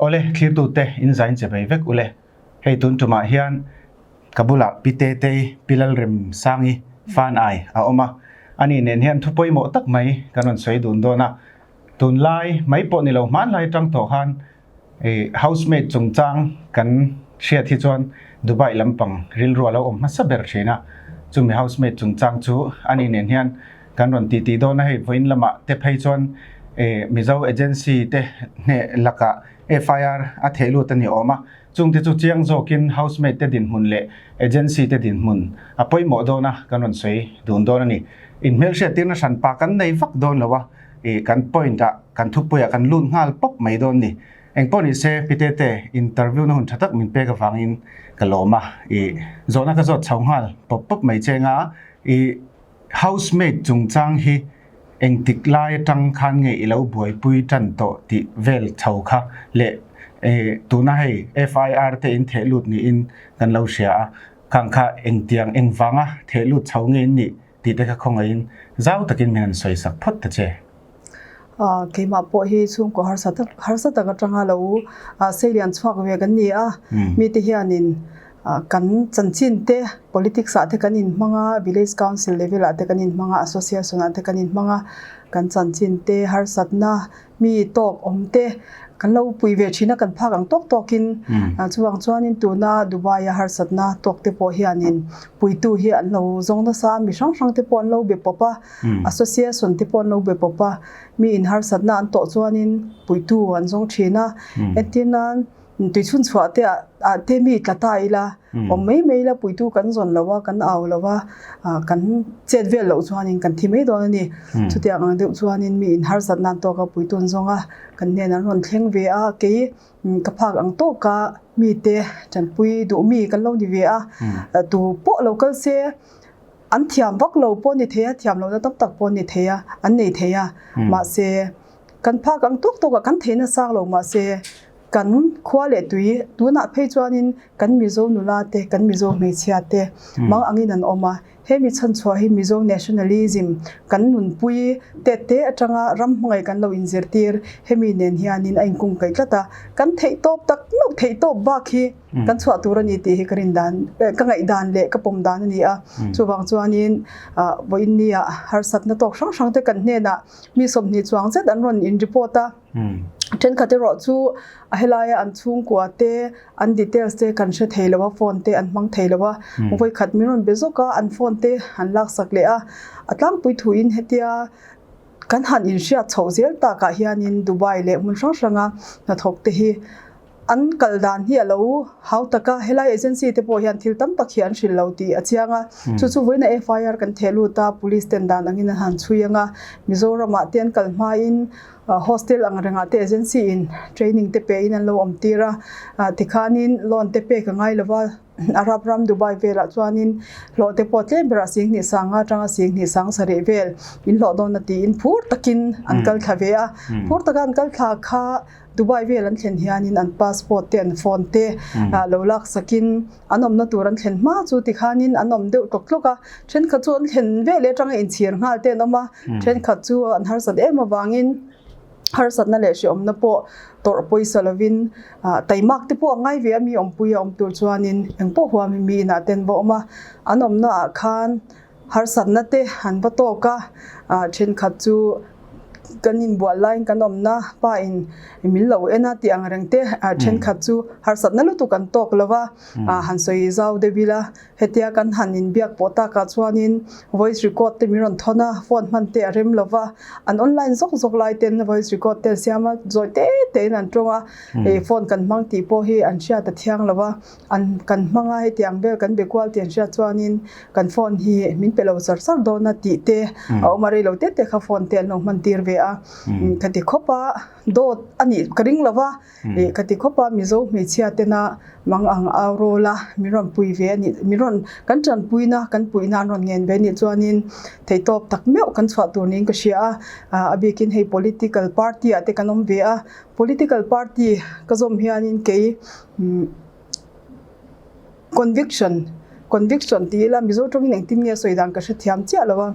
Awle, thlirtute in zain che mai vek ule. Hei tun tumah hian ka bulah Pi Tetei, Pi Lalremsangi fan ai a awm a. Ani nen hian thu pawimawh tak mai kan rawn sawi dun dawn a. Tunlai mai pawh ni lo hmanlai atang tawh khan housemaid chungchang kan hriat hi chuan Dubai lampang rilru a lo awm hmasa ber thin a. Chumi housemaid chungchang chu ani nen hian kan rawn titi dawn a, hei vawiin lamah te phei chuan Mizo agency te hneh lakah FIR a theh lut a ni awm a, chungte chu chiang zawkin housemaid te dinhmun leh agency te dinhmun a pawimawh dawn a, kan rawn sawi dun dawn a ni. Inhmelhriat tirna hranpa kan nei vak dawn lo a, kan point ah kan thupuiah kan lut nghal pawp mai dawn ni. Engpawh ni se Pi Tete interview na hun tha tak min pek avangin ka lawm a, zawhna ka zawt chho nghal pawp pawp mai che anga Housemaid chungchang hi engtik lai atang khan nge i lo buaipui tan tawh tih vel chho kha leh tuna hei FIR te in theh lut niin kan lo hria a, khang kha engtiang engvanga theh lut chho nge in nih tih te kha khawngaihin zau takin min han sawi sak phawt ta che. Keimah pawh hi chhungkaw harsa tak harsa tak atanga lo seilian chhuak ve kan ni a, mite hianin Kan chanchin te, politics ah te kan inhmang a, village council level ah te kan inhmang a, association ah te kan inhmang a, kan chanchin te harsatna mi tawk awm te kan lo pui ve thin a, kan phak ang tawk tawkin chuvang chuanin tuna Dubai a harsatna tawk te pawh hianin puitu hi an lo zawng nasa a, mi hrang hrang te pawh an lo be pawp a, association te pawh an lo be pawp a, mi in harsatna an tawh chuanin puitu an zawng thin a, entir nan. Tui chhun chhuah te ah te mi tla ta ila, awm mai mai ila puitu kan zawn lo a, kan au lo a, kan chet vel loh chuanin kan thi mai dawn a ni. Chutiang ang deuh chuanin mi in harsat nan tawk a puitu an zawng a, kan hnen an rawn thleng ve a, kei ka phak ang tawk a mite tanpui duh mi kan lo ni ve a, tu pawh lo kal se an thiam vak lo pawh a ni thei a, thiam lohna tam tak pawh a ni thei a, an nei thei a, mahse kan phak ang tawk tawk a kan theihna sang lo mahse Kan khua leh tui tunah phei chuanin kan Mizo nula te, kan Mizo hmeichhia te mang angin an awm a. He mi chhanchhuah hi Mizo nationalism kan nunpui tet te atanga ram hmangaih kan lo inzirtir hemi nen hianin a inkungkaih tlat a. Kan theihtawp tak meuh theihtawp bak hi kan chhuah tur a ni tih hi ka rin dan, ka ngaihdan leh ka pawm dan a ni a. Chuvang chuanin vawiin nia harsatna tawk hrang hrang te kan hnenah mi 20 chuang zet an rawn in report a. Thenkhat erawh chu a helaia an chhungkua te an details te kan hre thei lo a, phone te an hmang thei lo a, vawikhat min rawn be zawk a, an phone te an laksak leh a, a tlangpui thuin hetia kan han inhriat chhoh zel takah hianin Dubai leh hmun hrang hranga hnathawk te hi An kal dan hi a lo hau tak a, helai agency te pawh hian thil tam tak hi an hrilh lo tih a chiang a. Chu chu vawiina FIR kan theh lut a, police ten dan angin an han chhui ang a, Mizoramah te an kal hmain hostel ang rengah te agency in training te pein an lo awm tir a, tikhanin loan te pek a ngai lo va, Arab ram Dubai velah chuanin hlawh te pawh tlem berah 10,000 sanga atanga 10,000 sang sarih vel in hlawh dawn a tiin phur takin an kal thla ve a, phur taka an kal thla kha Dubai vel an thlen hianin an passport te an phone te lo laksakin an awmna tur an thlen hma chu tikhanin an awm deuh tlawk tlawk a, thenkhat chu an thlen vel atanga inchhir nghal te an awm a, thenkhat chu an harsat em avangin harsatna leh hrehawmna pawh tawrh pawisa lovin taimak te pawh a ngai ve a mi awmpui a awm tur chuanin engpawh huamin mi inah te an va awm a, an awmna ah khan Harsatna te an va tawk a, thenkhat chu kan inbual laiin kan awmna pa in min lo en a tih ang reng te, thenkhat chu harsatna lutuk an tawk lo va, han sawi zau deuh ila hetia kan han inbiak pawh takah chuanin voice record te min rawn thawn a, phone hman te a rem lo va, an online zawk zawk lai ten voice record te an siam a, zawi te tein an tawng a, phone kan hmang tih pawh hi an hriat a thiang lo va. An kan hmang a, hetiang vel kan be kual tih an hriat chuanin kan phone hi min pe lo char char dawn a tih te a awm a, rei lo te te kha phone te an lo hman tir ve a. Ka ti khawp a, dawt a nih ka ring lo va, ih ka ti khawp a, Mizo hmeichhia tena mang ang au rawl a, min rawn pui ve a nih, min rawn kan tanpuina kan puihna an rawn ngen ve a nih chuanin theihtawp tak meuh kan chhuah tur niin ka hria a, a bikin hei political party ah te kan awm ve a, Political party ka zawm hianin kei conviction, conviction tih ila Mizo tawngin engtin nge sawi dan ka hrethiam chiah lo a,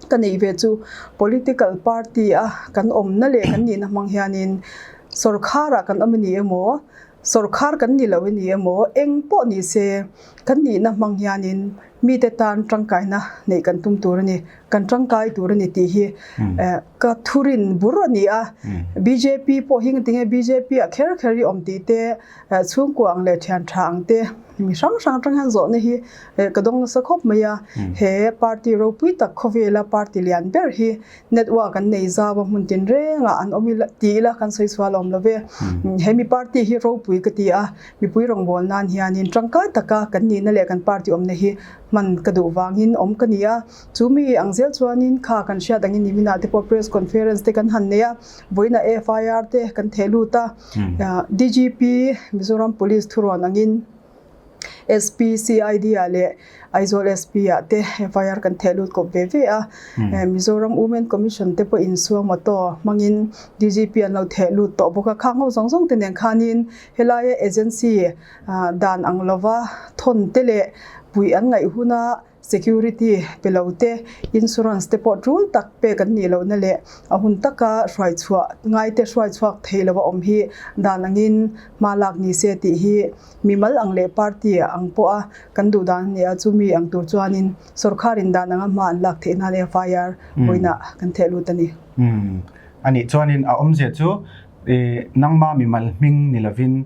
ka neih ve chu political party a kan awmna leh kan nihna hmang hianin. Sawrkharah kan awm a ni emaw, sawrkhar kan ni lo a ni emaw, eng pawh ni se, kan nihna hmang hianin mite tan tangkaina neih kan tum tur a ni, kan tangkai tur a ni tih hi ka thurin bur a ni a. Bjp pawh hi engtinge bjp ah kher kher hi awm tih te, chhungkua ang leh thian tha ang te mi hrang hrang atang hian zawhna hi ka dawng nasa khawp mai a. He party ropui tak khawvela party lian ber hi network an nei zau a hmun tin rengah an awm ila ti ila kan sawi sual awm lo ve. He mi party hi ropui ka ti a, mipui rawngbâwl nan hianin tangkai taka kan nihna leh kan party awmna hi hman ka duh vangin awm ka ni a. Chu mi ang zel chuanin kha kan hriat angin niminah te pawh press conference te kan han nei a, vawiinah FIR te kan theh lut a, DGP Mizoram Police thurawn angin SP, CID ah leh Aizawl SP ah te FIR kan theh lut kawp ve ve a. Mizoram Women Commission te pawh insuang motor hmangin DGP an lo theh lut tawh bawk a. Khang ho zawng zawng te nen khanin helaia agency dan ang lova thawn te leh puih an ngaih huna Security pe lo te, insurance te pawh tul tak pek an nih lohna leh a hun taka hruai chhuah ngai te hruai chhuak thei lo a awm hi dan angin hma lak ni se tih hi mimal ang leh party ang pawha kan duh dan a ni a, chumi ang tur chuanin sawrkharin dan anga hma an lak theih nan FIR vawiinah kan theh lut a ni. Umm anih chuanin a awmzia chu nangma mimal hming ni lovin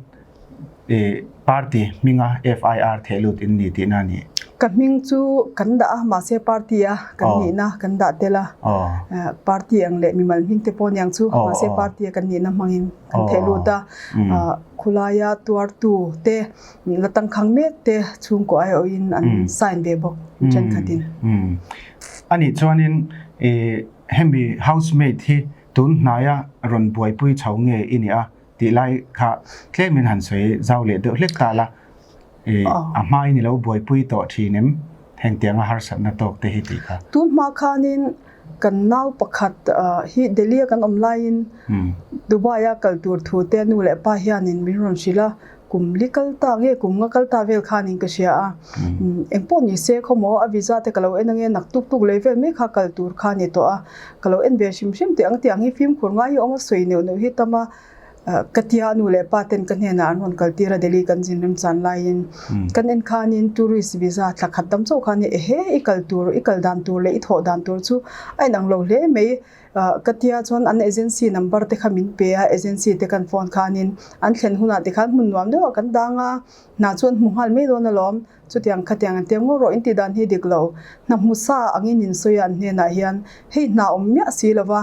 Party hminga FIR theh lut in ni tihna a ni. Ka hming chu kan dah a, mahse party a kan nihna kan dah tel a. Party ang leh mimal hming te pawh aniang chu, mahse party a kan nihna hmangin kan theh lut a. Khulaia tuartu te, la tangkhang mek te chhungkaw aiawhin an sign ve bawk thenkhatin. Anih chuanin hemi housemaid hi tun hnaia rawn buaipui chho nge i nih a? Tih lai kha tlemin han sawi zau leh deuh hlek ta la, i a hmain i lo buaipui tawh thin em? Hengtianga harsatna tawk te hi tih kha. Tun hma khanin kan nau pakhat hi Delhi a kan awm laiin Dubai a kal tur thu te nu leh pa hianin min rawn hrilh a, kum li kal ta nge kum nga kal ta vel khanin ka hria a. Engpawh ni se khawmaw a visa te ka lo en ange nak tuk tuk lei vel mai kha kal tur kha ni tawh a. Ka lo en ve hrim hrim teh ang tih ang hi fimkhur ngai hi awm a sawi neuh neuh hi tam a, ka tia nu leh pa ten ka hnenah an rawn kal tir a Delhi kan zin remchan laiin kan en khanin tourist visa thla khat dam chauh khan ehe i kal tur i kal dan tur leh i thawh dan tur chu a inang lo hle mai ka tia chuan an agency number te kha min pe a agency te kan phone khanin an thlen hunah tikhan hmun nuam deuhah kan dang a hna chu an hmu nghal mai dawn alawm. Chutiang khatiang an tiang ngawt rawh in tih dan hi dik lo. Hna hmu sa angin in sawi a an hnenah hian hei hna awm miah si lo va,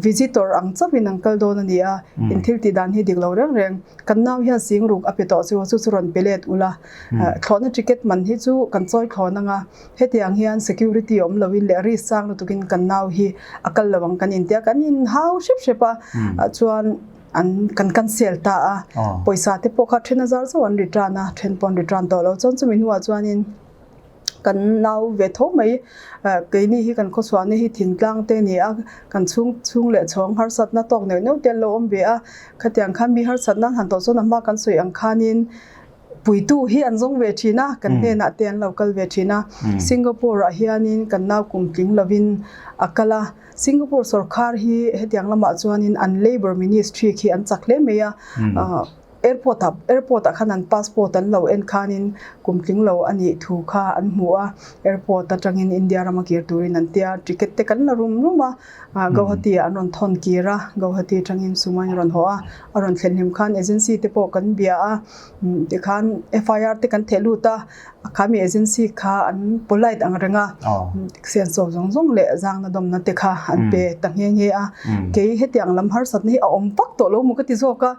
visitor ang chauhin an kal dawn a ni a, in thil tih dan hi dik lo reng reng. Kan nau hian sing ruk a pe tawh chu chu chu rawn pe let ula. Thlawhna ticket man hi chu kan chawi thlawn ang a, hetiang hian security awm loin leh risk sang lutukin kan nau hi a kal lo ang kan intia kan inhau hrep hrep a, chuan an kan cancel ta a, pawisa te pawh kha then a zar zauh an return a, then pawh an return tawh lo chuan chumi hnuah chuanin kan nau ve tho mai keini hi kan khawchhuahna hi thingtlang te a ni a, kan chhung chhung leh chhawng harsatna tawk neuh neuh te an lo awm ve a, khatiang khan mi harsatna an han tawh chuan a hma kan sawi ang khanin Puitu hi an zawng ve thin a, kan hnenah te an lo kal ve thin a. Singapore ah hianin kan nau kum tling lovin a kal a. Singapore sorkar hi hetiang lamah chuanin an Labour Ministry khi an chak hle mai a. Airport ah airport ah khan an passport an lo en khanin kum tling lo a nih thu kha an hmu a. Airport atangin India rama kir turin an tia. Ticket te kan la rum rum a. Guwahati ah an rawn thawn kir a, Guwahati atangin Sumain a rawn haw a, a rawn thlen hlim khan agency te pawh kan bia a, tikhan FIR te kan theh lut a, khami agency kha an polite ang reng a, senso zawng zawng leh zangna dawmna te kha an pe ta nghe nghe a, kei hetiang lam harsatna hi a awm vak tawh lo maw ka ti zawk a,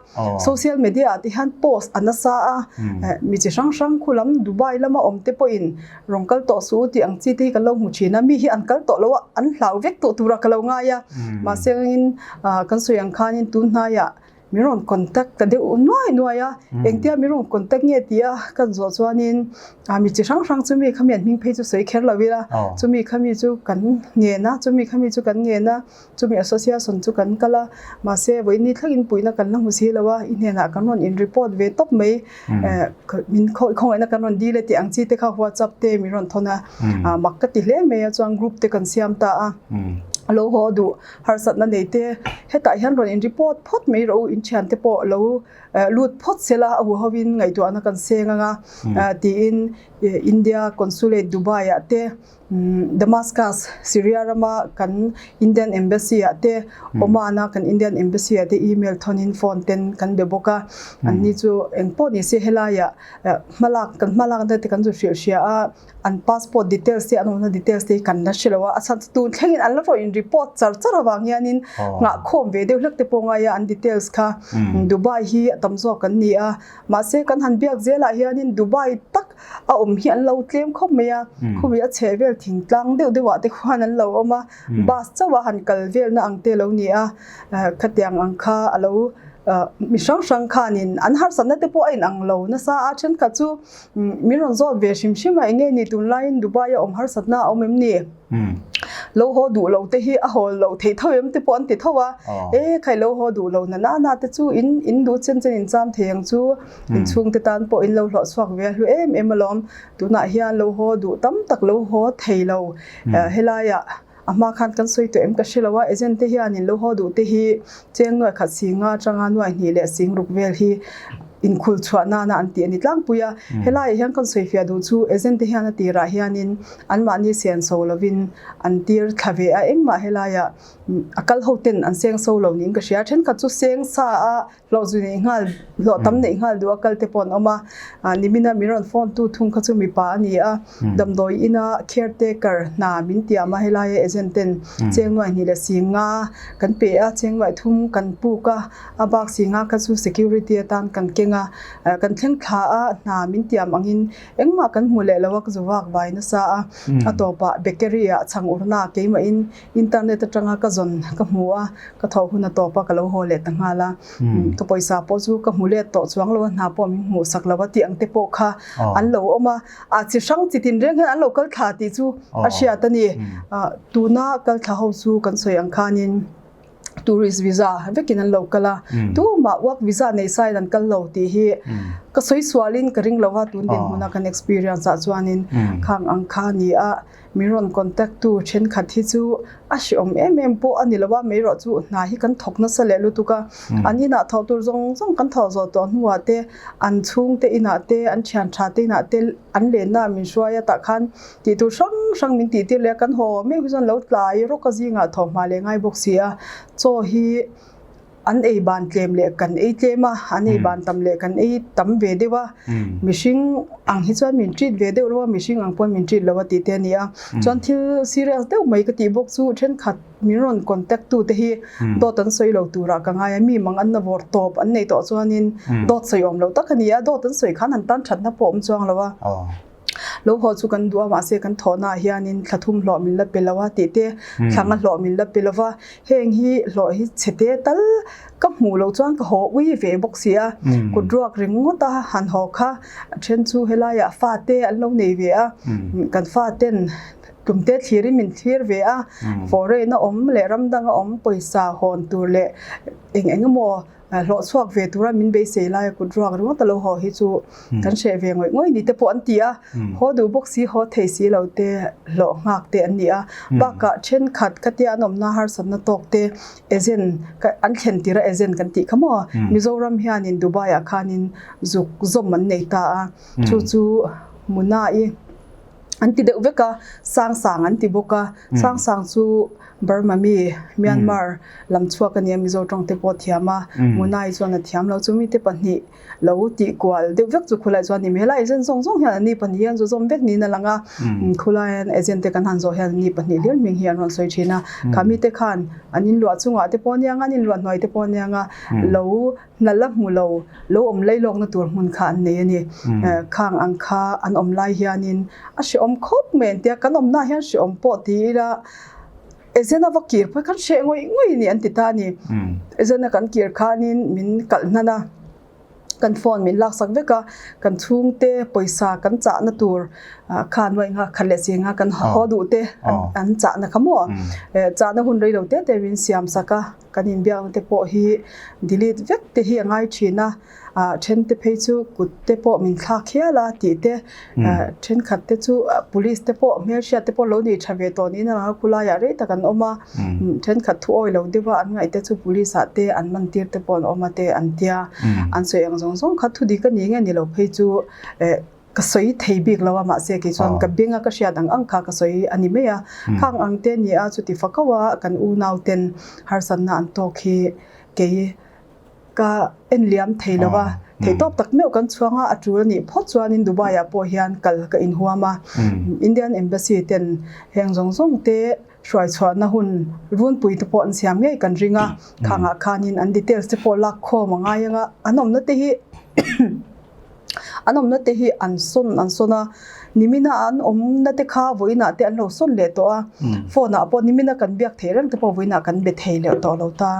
social media ah te hian post a nasa a, mi chi hrang hrang khu lam Dubai lama awm te pawhin Rawn kal tawh suh u tih ang chi te hi kan lo hmu thin a, mi hi an kal tawh lo a, an hlau vek tawh tura ka lo ngai a. Mahse angin kan sawi ang khanin tun hnaiah min rawn contact ta deuh nuai nuai a, engtia min rawn contact nge tih a kan zawh chuanin mi chi hrang hrang chumi khami an hming phei chu sawi kher lo ila, chumi khami chu kan ngen a, chumi khami chu kan ngen a, chumi association chu kan kal a, mahse vawiin thlengin puihna kan la hmu si lo a, i hnenah kan rawn in report ve tawp mai. Min khawngaihna kan rawn dil e tih ang chi te kha WhatsApp te min rawn thawn a, mak ka ti hle mai a, chuan group te kan siam ta a. Lo haw duh harsatna nei te hetah hian rawn in report phawt mai rawh u in thian te pawh lo lut phawt sela a huho in ngaihtuahna kan seng anga tiin India Consulate Dubai ah te Damascus Syria rama kan Indian Embassy ah te Oman a kan Indian Embassy ah te email thawn in phone ten kan be bawk a anni chu engpawh ni se helaiah hmalak kan hmalakna te kan zu hrilh hria a. An passport details te an awmna details te hi kan la hre lo a, a chhan chu tun thlengin an la rawn in report char char avang hianin nghahkhawm ve deuh hlek te pawh ngai a an details kha Dubai hi a tam zawk an ni a, mahse kan han biak zelah hianin Dubai tak a awm hi an lo tlem khawp mai a, khumi a chheh vel thingtlang deuh deuhah te khuan an lo awm a, bus chauh a han kal velna ang te lo ni a, khatiang ang kha a lo mi hrang hrang khanin an harsatna te pawh a inang lo nasa a, thenkhat chu Min rawn zawt ve hrim hrim a, enge ni tunlaiin Dubai a awm harsatna a awm em ni? Lo haw duh lo te hi a haw loh theih tho em te pawh an ti tho a, e khai lo haw duh lo na na na te chu in in duh chen chen in cham thei ang chu, in chhungte tan pawh in lo hlawh chhuak ve a hlu em em alawm, tunah hian lo haw duh tam tak lo haw thei lo helaiah A hma khan kan sawi tawh em ka hre lo a, agent te hianin lo haw duh te hi cheng nuai khat singa atanga nuai hnih leh sing ruk vel hi inkhul chhuah nana an tih a ni tlangpui a. Helaiah hian kan sawi fiah duh chu agent te hian a tirah hianin anmahni sian so lovin an tir thla ve a, engmah helaiah a kal ho ten an seng so lo niin ka hria. Thenkhat chu seng sa a Hlawh zu neih nghal, hlawh tam neih nghal duh a kal te pawh an awm a. Nimina min rawn phone tu thung kha chu mipa a ni a, damdawi ina caretaker hna min tiam a, helaia agent ten cheng nuai hnih leh si nga kan pe a, cheng nuai thum kan puk a, a bak si nga kha chu security atan kan keng a, kan thleng thla a, hna min tiam angin engmah kan hmu leh lo a, ka zu vak vai nasa a, a tawpah bakery ah chhang urna keimahin Internet atanga ka zawn ka hmu a, ka thawh hun a tawp a, ka lo haw leh ta nghal a. Ka pawisa pawh chu ka hmu let tawh chuang lo a, hna pawh min hmuh sak lo a tih ang te pawh kha an lo awm a. A chi hrang chi tin reng hian an lo kal thla tih chu a hriat a ni. Tuna kal thla ho chu kan sawi ang khanin tourist visa vekin an lo kal a, tumah work visa nei sain an kal lo tih hi ka sawi sualin ka ring lo a, tun dinhmuna kan experience ah chuanin khang ang kha a ni a. Min rawn contact tu thenkhat hi chu a hreawm em em pawh a ni lo a, mai erawh chu hna hi kan thawk nasa leh lutuk a, an inah thawh tur zawng zawng kan thawh zawh tawh hnuah te, an chhungte inah te, an thian tha te inah te an lenna min hruai a tah khan tih tur hrang hrang min tih tir leh a, kan haw mek hi chuan lo tlai rawk a zingah thawh hma leh ngai bawk si a, chaw hi. An ei ban tlem leh kan ei tlem a, an ei ban tam leh kan ei tam ve deuh a, mihring ang hi chuan min treat ve deuh lo a, mihring ang pawn min treat lo a tih te a ni a. Chuan thil serious deuh mai ka tih bawk chu thenkhat min rawn contact tu te hi dawt an sawi lo turah ka ngai a, mi mang an na vawr tawp an nei tawh chuanin dawt sawi awm lo tak a ni a, dawt an sawi khan an tan thatna pawh awm chuang lo a. Lo haw chu kan duh a, mahse kan thawhnaah hianin thla thum hlawh min la pe lo a tih te, thla nga hlawh min la pe lo va, heng hi hlawh hi chhe te tal ka hmuh loh chuan ka haw ui ve bawk si a, kut ruak ringawt a han haw kha a then chu helaiah fate an lo nei ve a, kan faten tumte thlirin min thlir ve a, foreign a awm leh ram danga awm pawisa hawn tur leh eng eng emaw Hlawh chhuak ve tura min beisei laia kut ruak ringawt a lo haw hi chu kan hreh ve ngawih ngawih ni te pawh an ti a, haw duh bawk si haw thei si lo te hlawh nghak te an ni a, bakah thenkhat khatia an awmna harsatna tawk te agent an thlen tir a agent kan tih kha maw Mizoram hianin Dubai ah khanin zuk zawm an nei ta a, chu chu Muna-i an ti deuh vek a, sang sang an ti bawk a, sang sang chu Burma mi, Myanmar, lam chhuak a nia Mizo tawng te pawh thiam a, Munai chuan a thiam lo chu mite pahnih lo tih kual deuh vek chu khulai chuan a ni mai. Helai agent zawng zawng hian ani pahnih hian zu zawm vek niin a lang a, khulaiin agent te kan han zawh hian ani pahnih hlir hming hi an rawn sawi thin a, kha mite khan an inluah chungah te pawh a nia ang a, an inluah hnuai te pawh a nia ang a, lo hna la hmu lo, lo awm lei lawkna tur hmun kha an nei a ni. Khang ang kha an awm lai hianin a hrehawm khawp mai an tia, kan awmnaah hian hrehawm pawh ti ila Ezena va kir phei khan hreh ngawih ngawih ni an ti ta a ni. Ezena kan kir khanin min kalh hnan a, kan phone min laksak vek a, kan chhungte pawisa kan chahna tur khan uaih nga khat leh cheng a kan haw duh te an chahna kha maw chahna hun rei lo te te min siam sak a, kan inbiakna te pawh hi delete vek te hi a ngai thin a. Then te phei chu kut te pawh min thlak hial a tih te, thenkhat te chu police te pawh hmelhriat te pawh lo nei tha ve tawh niin a lang a, khulaiah rei tak an awm a, thenkhat thu awi lo deuh a an ngaih te chu police ah te an man tir te pawh an awm a te an tia, an sawi ang zawng zawng kha thu dik a ni nge ni lo phei chu ka sawi thei bik lo a, mahse kei chuan ka beng a ka hriat ang ang kha ka sawi a ni mai a, khang ang te ni a chuti fa ko a kan unau ten harsatna an tawk hi kei Ka en liam thei lo a, theihtawp tak meuh kan chhuang a, a tul a nih phawt chuanin Dubai ah pawh hian kal ka inhuam a. Indian Embassy ten heng zawng zawng te hruai chhuahna hun runpui te pawh an siam ngei kan ring a, khangah khanin an details te pawh lak khawm a ngai ang a, an awmna te hi An awmna te hi an sawn an sawn a, nimina an awmna te kha vawiinah te an lo sawn leh tawh a, phone ah pawh nimina kan biak theih reng te pawh vawiinah kan be thei leh tawh lo ta.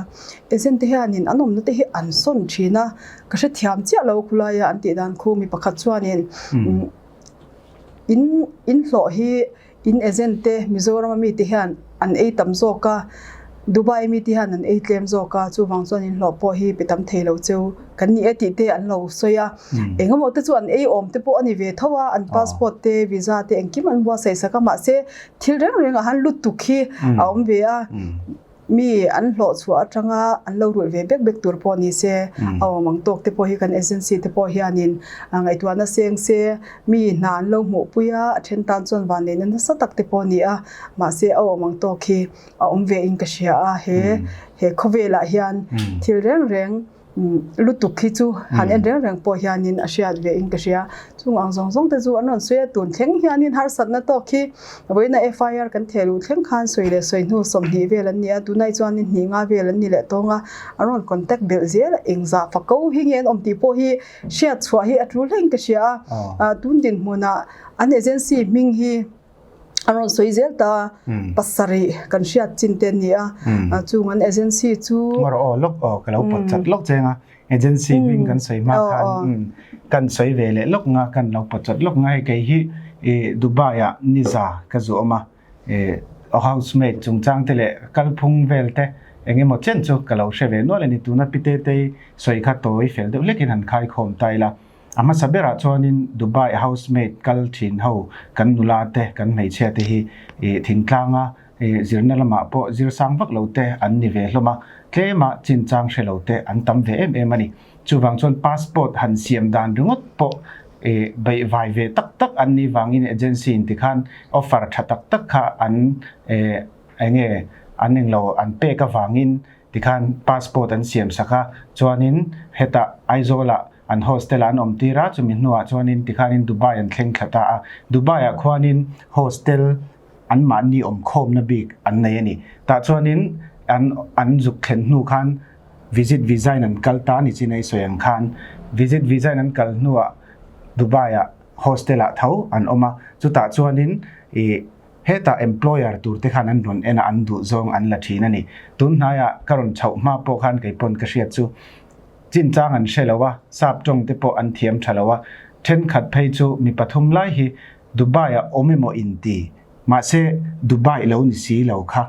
Agent te hianin an awmna te hi an sawn thin a, ka hrethiam chiah lo khulaia an tih dan khu mi pakhat chuanin in in hlawh hi In agent te Mizoram a mite hian an ei tam zawk a, Dubai mite hian an ei tlem zawk a, chuvang chuan in hlawh pawh hi pe tam thei lo cheu kan ni e tih te an lo sawi a. Engemaw te chu an ei awm te pawh a ni ve tho a, an passport te visa te engkim an buatsaih sak a, mahse thil reng reng ah han lutuk hi a awm ve a. Mi an hlawh chhuah atanga an lo rulh ve bek bek tur pawh ni se, a awm ang tawk te pawh hi kan agency te pawh hianin ngaihtuahna seng se, mi hna an lo hmuhpui a, a then tan chuan vanneihna nasa tak te pawh a ni a, mahse a awm ang tawk hi a awm ve in ka hria a, he he khawvelah hian thil reng reng Lutuk hi chu han en reng reng pawh hianin a hriat ve in ka hria. Chung ang zawng zawng te chu an rawn sawi a, tun thleng hianin harsatna tawk hi vawiina FIR kan theh luh thleng khan sawi leh sawi hnu 20 vel an ni a, tunah hi chuanin hnih nga vel an ni leh tawng a, an rawn contact belh zel a, engzah fa ko hi nge an awm tih pawh hi hriat chhuah hi a tul hlein ka hria a, tun dinhmunah an agency hming hi A rawn sawi zel ta, pasarih kan hriat chin te a ni a, chung an agency chu. Mawr aw lawk aw ka lo pawt chat lawk cheng a, agency hming kan sawi hma khan kan sawi ve leh lawk nga, kan lo pawt chat lawk nga hei kei hi Dubai ah niza ka zu awm a, housemaid chungchang te leh kalphung vel te eng emaw chen chu ka lo hre ve nual a ni, tuna Pitetei sawi kha tawi fel deuh hlekin han khaikhawm ta ila. A hmasa berah chuanin Dubai housemaid kal thin ho kan nula te, kan hmeichhia te hi thingtlanga zirna lamah pawh zir sang vak lo te an ni ve hlawm a, tlema chinchang hre lo te an tam ve em em a ni. Chuvang chuan passport han siam dan ringawt pawh beihvai ve tak tak an nih vangin agency in tikhan offer tha tak tak kha an enge an englo an pek avangin Tikhan passport an siam sak a, chuanin hetah Aizawlah an hostel-ah an awm tir a, chumi hnuah chuanin tikhanin Dubai an thleng thla ta a. Dubai-ah khuanin hostel anmahni awmkhawmna bik an nei a ni. Tah chuanin an an zuk thlen hnu khan visit visa-in an kal ta a ni chin a i sawi ang khan. Visit visa-in an kal hnuah Dubai-ah hostel-ah tho an awm a, chutah chuanin ih Hetah employer tur te khan an rawn en a, an duh zawng an la thin a ni. Tun hnaiah ka rawn chhoh hma pawh khan kei pawn ka hriat chu chinchang an hre lo a, sap tawng te pawh an thiam tha lo a, thenkhat phei chu mi pathum lai hi Dubai ah awm emaw in ti, mahse Dubai lo ni si lo kha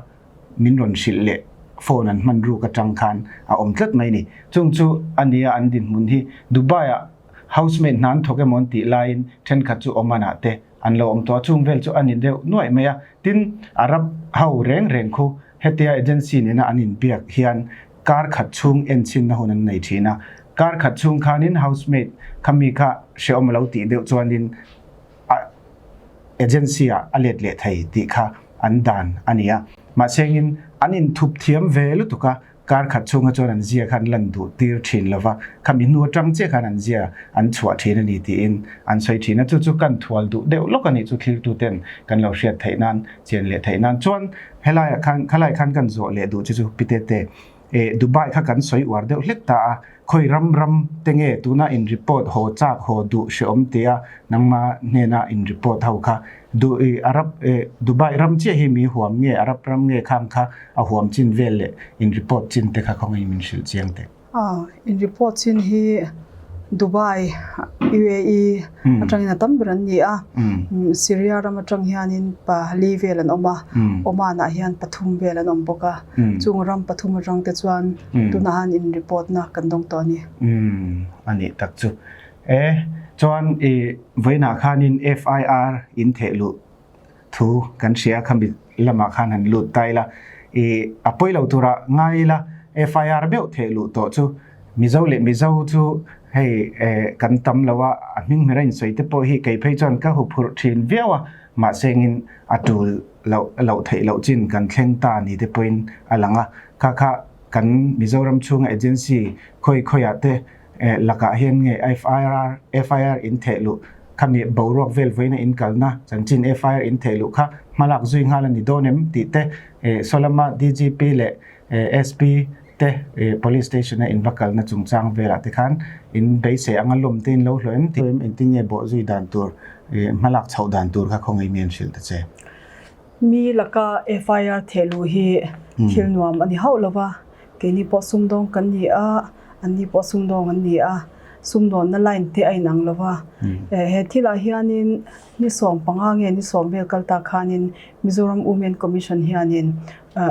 min rawn hrilh leh phone an hman ruk atang khan a awm tlat mai ni. Chung chu a nia an dinhmun hi Dubai ah housemaid hna an thawk emaw an tih laiin thenkhat chu Oman ah te An lo awm tawh a, chung vel chu a ni deuh nuaih mai a. Tin, Arab ho reng reng khu hetia agency nena an inbiak hian kar khat chhung enchinna hun an nei thin a. Kar khat chhung khanin housemaid kha mi kha hrehawm a lo tih deuh chuanin a agency ah a let leh thei tih kha an dan a ni a. Mahsengin an inthup thiam ve lutuk a, Kar khat chhunga chuan an zia khan lan duh tir thin lo va, khami hnu atang chiah khan an zia an chhuah thin a ni tiin an sawi thin a, chu chu kan thual duh deuh lawk a nih chu thlirtuten kan lo hriat theih nan, chian leh theih nan chuan helaiah khan khalai khan kan zawh leh duh che chu Pitete eh Dubai kha kan sawi uar deuh hlek ta a, khawi ram ram te nge tuna in report haw chak haw duh hreawm tia nangma hnena in report ho kha duh i Arab eh Dubai ram chiah hi mi huam nge Arab ram nge khang kha A huam chin vel leh in report chin te kha khawngaih min hrilh chiang teh. In report chin hi Dubai UAE atangin a tam ber an ni a, Syria ram atang hianin pali vel an awm a, Oman ah hian pathum vel an awm bawk a, chung ram pathum atang te chuan tunah han in report na kan dawng tawh a ni. A nih tak chu. E, chuan i vawiinah khanin FIR in theh luh thu kan hria kha mi lamah khan han lut ta ila, i a pawi lo turah ngai ila FIR meuh theh luh tawh chu Mizo leh Mizo chu hei kan tam lo a, a hming hmera insawi te pawh hi kei phei chuan ka huphurh thin viau a, mahse engin a tul loh loh theih loh chin kan thleng ta ni te pawhin a lang a, kha kha kan Mizoram chhunga agency khawi khawiah te lakah hian nge FIR FIR in theh luh khami boruak vel vawiina in kalna chanchin FIR in theh luh kha hmalak zui nghal a ni dawn em tih te saw lama DGP leh SP te police station a in va kalna chungchang velah te khan in beisei anga lawm te in lo hlawh em tih engtin nge bawh zui dan tur hmalak chhoh dan tur kha khawngaih mi an hrilh ta che. Mi laka FIR theh luh hi thil nuam a ni hauh lo va, Keini pawh sumdawng kan ni a, anni pawh sumdawng an ni a, sumdawnna line te a inang lo va. He thilah hianin ni 15 nge ni 10 vel kal tak khanin Mizoram Women Commission hianin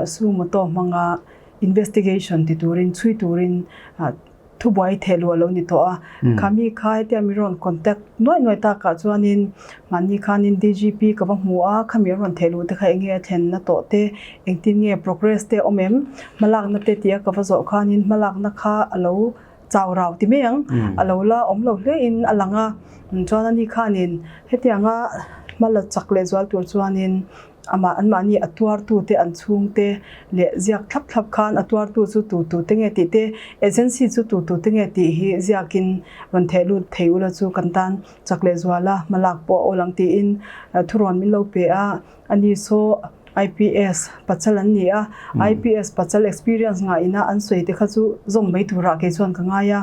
sumoto hmanga investigation ti turin chhui turin Thubuai theh luah lo ni tawh a, khami kha hetia mi rawn contact nuai nuai takah chuanin mahni khanin DGP ka va hmu a, khami a rawn theh luh te kha enge a thlenna tawh te, engtin nge progress te a awm em, hmalakna te tia ka va zawh khanin hmalakna kha a lo chau rau ti mai ang, a lo la awm lo hle in a lang a, chuan ani khanin hetianga hma la chak leh zual tur chuanin Amah anmahni a tuartute an chhungte leh ziak thlap thlap khan a tuartu chu tu tu te nge tih te, agency chu tu tu te nge tih hi ziakin rawn theh lut thei ula chu kan tan chak leh zual a, hmalak pawh a awl ang tiin thurawn min lo pe a. Ani saw IPS pachal an ni a, IPS pachal experience ngah ina an sawi te kha chu zawm mai turah kei chuan ka ngai a.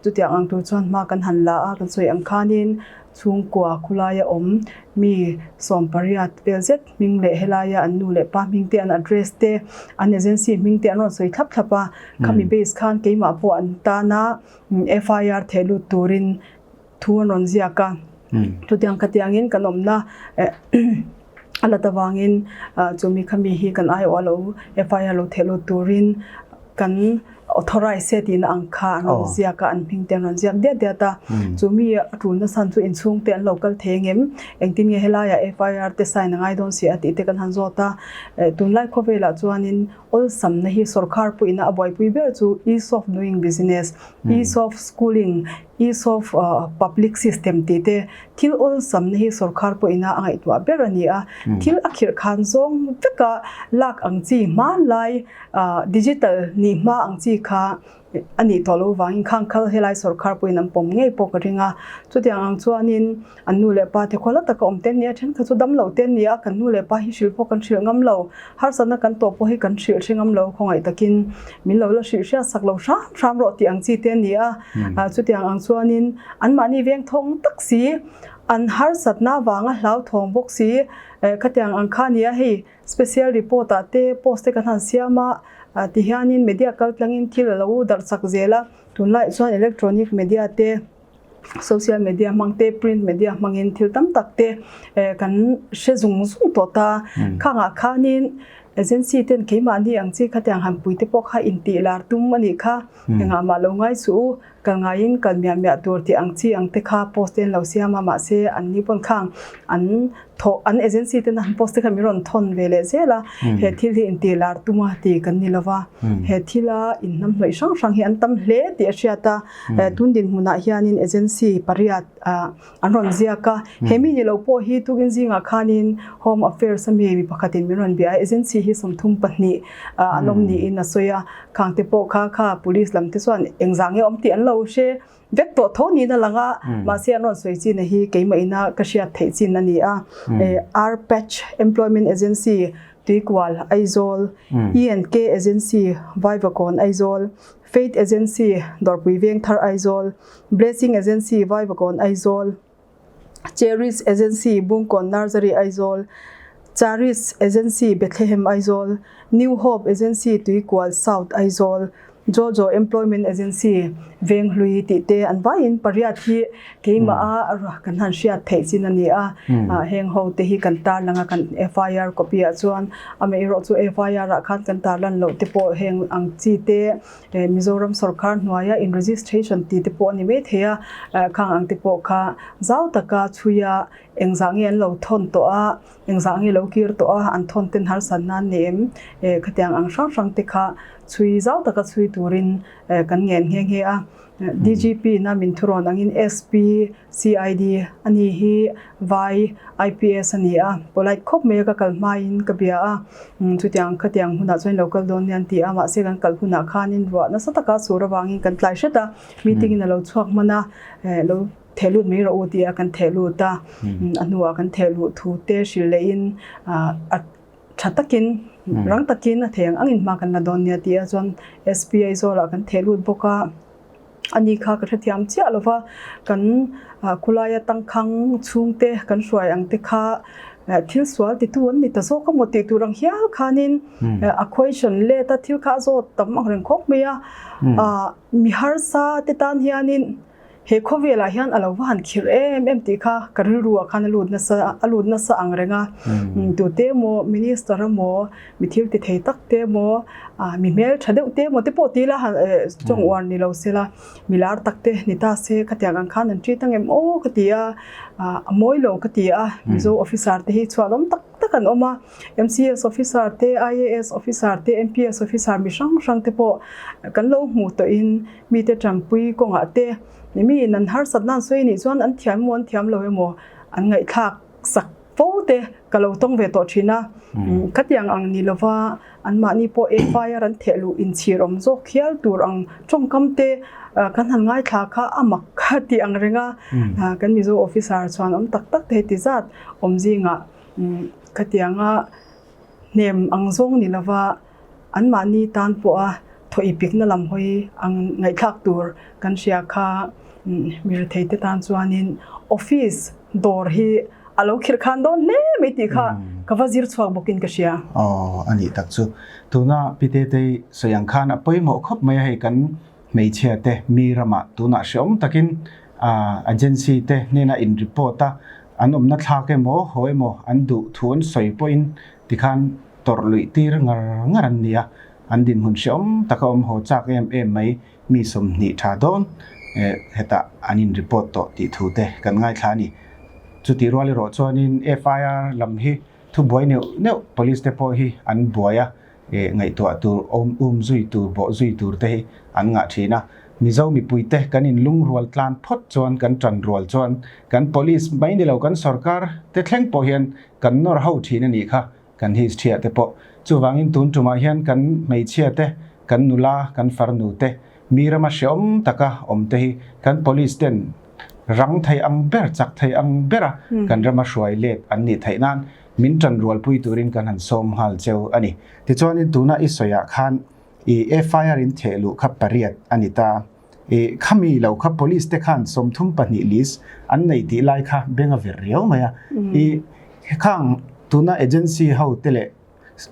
Chutiang ang tur chuan hma kan han la a, kan sawi ang khanin Chhungkua khulaia awm mi 18 vel zet hming leh helaia an nu leh pa hming te, an address te, an agency hming te an rawn sawi thlap thlap a. Khami base khan keimah pawh an tana FIR theh lut turin thu an rawn ziak a. Chutiang khatiangin kan awmna a lat avangin chumi khami hi kan aiawh a lo FIR lo theh lut turin kan authorize e tihna ang kha an rawn ziak a, an hming te an rawn ziak diat diat a. Chu mi a tulna chhan chu inchhung te an lo kal thei ang em? Engtin nge helaiah FIR te sign a ngai dawn si a tih te kan han zawt a. Tunlai khawvelah chuanin awlsamna hi sorkar pawhin a buaipui ber chu ease of doing business, ease of schooling, ease of public system tih te thil awlsamna hi sorkar pawhin a ngaihtuah ber a ni a. Thil a khirh khan zawng veka lak ang chi hmanlai Digital nih hma ang chi kha a nih tawh loh vangin khang khal helai sorkar pawhin an pawm ngei pawh ka ring a. Chutiang ang chuanin an nu leh pa te khaw la taka awm te an ni a, thenkhat chu dam lo te an ni a, kan nu leh pa hi hrilh pawh kan hrilh ngam lo, harsatna kan tawh pawh hi kan hrilh hre ngam lo, khawngaih takin min lo la hrilh hriat sak lo hram hram rawh tih ang chi te an ni a. Chutiang ang chuanin anmahni veng thawng tak si, an harsatna vanga hlauthawng bawk si, khatiang ang kha a ni a hei. Special report ah te post te kan han siam a, ti hianin media kal tlangin thil a lo darh chak zel a, tunlaiah chuan electronic media te, social media hmang te, print media hmangin thil tam tak te kan hre zung zung tawh ta. Khangah khanin agency ten keimahni ang chi khatiang han pui te pawh kha intih lar tum a nih kha, engah mah lo ngai suh u. Kal ngaiin kal miah miah tur tih ang chi ang te kha post te an lo siam a, mahse an ni pawn khang an thawh an agency ten an post te kha min rawn thawn ve leh zel a, he thil hi intih lar tum a ti kan ni lova, he thila inhnamhnawih hrang hrang hi an tam hle tih a hriat a, tun dinhmunah hianin agency pariat an rawn ziak a, he mi ni lo pawh hi tukin zingah khanin Home Affairs a mi mi pakhatin min rawn bia a, agency hi 32 an awm niin a sawi a, khang te pawh kha kha police lam te chuan engzah nge awm tih an lo hre vek tawh tho niin a lang a, mahse an rawn sawi chin a hi keimah ina ka hriat theih chin a ni a, R-Patch Employment Agency, Tuikual, Aizawl, E&K Agency, Vaivakawn, Aizawl, Faith Agency, Dawrpui Vengthar, Aizawl, Blessing Agency, Vaivakawn, Aizawl, Cherish Agency, Bungkawn Nursery, Aizawl, Charis Agency, Bethlehem, Aizawl, New Hope Agency, Tuikual South, Aizawl. Jojo Employment Agency Venghlui tih te an vaiin pariat hi keimah a kan han hriat theih chin a ni a. Heng ho te hi kan tarlang a, kan FIR copy ah chuan amaherawh chu FIR ah khan kan tarlan loh te pawh heng ang chi te Mizoram sawrkar hnuaia in registration tih te pawh a ni mai thei a, khang ang te pawh kha zau taka chhuia engzah nge an lo thawn tawh a, engzah nge lo kir tawh a, an thawn ten harsat nan ni em? Khatiang ang hrang hrang te kha chhui zau taka chhui turin kan ngen nghe nghe a. DGP na min thurawn angin SP, CID a ni hi vai IPS a ni a, polite khawp mai a ka kal hmain ka bia a, chutiang khatiang hunah chuan lo kal dawn nia an ti a, mahse kan kal hunah khanin ruah nasa taka sur avangin kan tlai hret a, meeting in a lo chhuak hman a, lo theh lut mai rawh u tih a kan theh lut a, a hnuah kan theh luh thu te hrilh lehin a tha takin rang takin a thei ang angin hma kan la dawn nia tih a chuan SP Aizawlah kan theh lut bawk a. A ni kha ka hrethiam chiah lo va, kan khulaia tangkhang chhungte kan hruai ang te kha thil sual titu an ni ta zawk a maw tih tur ang hial khanin a question let a, thil kha a zawt tam ang reng khawp mai a. Mi harsa te tan hianin he khawvelah hian a lo va han khirh em em tih kha ka rilruah khan a lut nasa a lut nasa ang reng a. Tute emaw minister emaw mi thil ti thei tak te emaw ah mi hmel tha deuh te emaw te pawh ti ila han eh chawng uar ni lo se la mi lar tak te ni ta se khatiang ang khan an treat ang em aw ka ti a ah a mawi lo ka ti a Mizo officer te hi chhuanawm tak tak an awm a M_C_S officer te I_A_S officer te M_P_S officer mi hrang hrang te pawh kan lo hmuh tawhin mite tanpui kawngah te mi in an harsat nan sawi anih chuan an thiam emaw an thiam lo emaw an ngaihthlak sak fo te ka lo tawng ve tawh thin a, khatiang ang ni lova anmahni pawh FIR an theh luh inchhir awm zawk hial tur ang tawngkam te kan han ngaithla kha a mak kha tih ang reng a, kan Mizo officer chuan awm tak tak te heti zat awm zingah khatianga hnem ang zawng ni lova anmahni tan pawha thawh ipikna lam hawi ang ngaihthlak tur kan hria kha mi rethei te tan chuanin office dawr hi a lo khirh khan dawn hle mai tih kha ka va zir chhuak bawkin ka hria. Aw a nih tak chu. Tuna Pi Tetei sawi ang khan a pawimawh khawp mai a hei kan hmeichhia te mi ramah tunah hreawm takin agency te hnena in report a an awmna thlak emaw haw emaw an duh thu an sawi pawhin tikhan tawrh luih tir ngar ngar an ni a, an dinhmun hreawm taka awm haw chak em em mai mi 20 tha dawn hetah an in report tawh tih thu te kan ngaithla a ni. Chutih rual erawh chuanin FIR lam hi thubuai neuh neuh police te pawh hi an buai a, ngaihtuah tur awm um zui tur bawh zui tur te hi an ngah thin a. Mizo mipui te kan in lungrual tlan phawt chuan kan tan rual chuan kan police mai ni lo kan sorkar te thleng pawh hian kan nawr ho thin a nih kha. Kan history ah te pawh. Chuvangin tun tumah hian kan hmeichhia te, kan nula, kan farnu te, mi rama hreawm taka awm te hi kan police ten rang thei ang ber, chak thei ang bera kan rama hruai let an nih theih nan min tan rualpui turin kan han sawm nghal cheu a ni. Tichuanin tuna i sawiah khan i FIR in theh luh kha pariat a ni ta. I khami lo kha police te khan 32 list an nei tih lai kha beng a vir riau mai a. I khang tuna agency ho te leh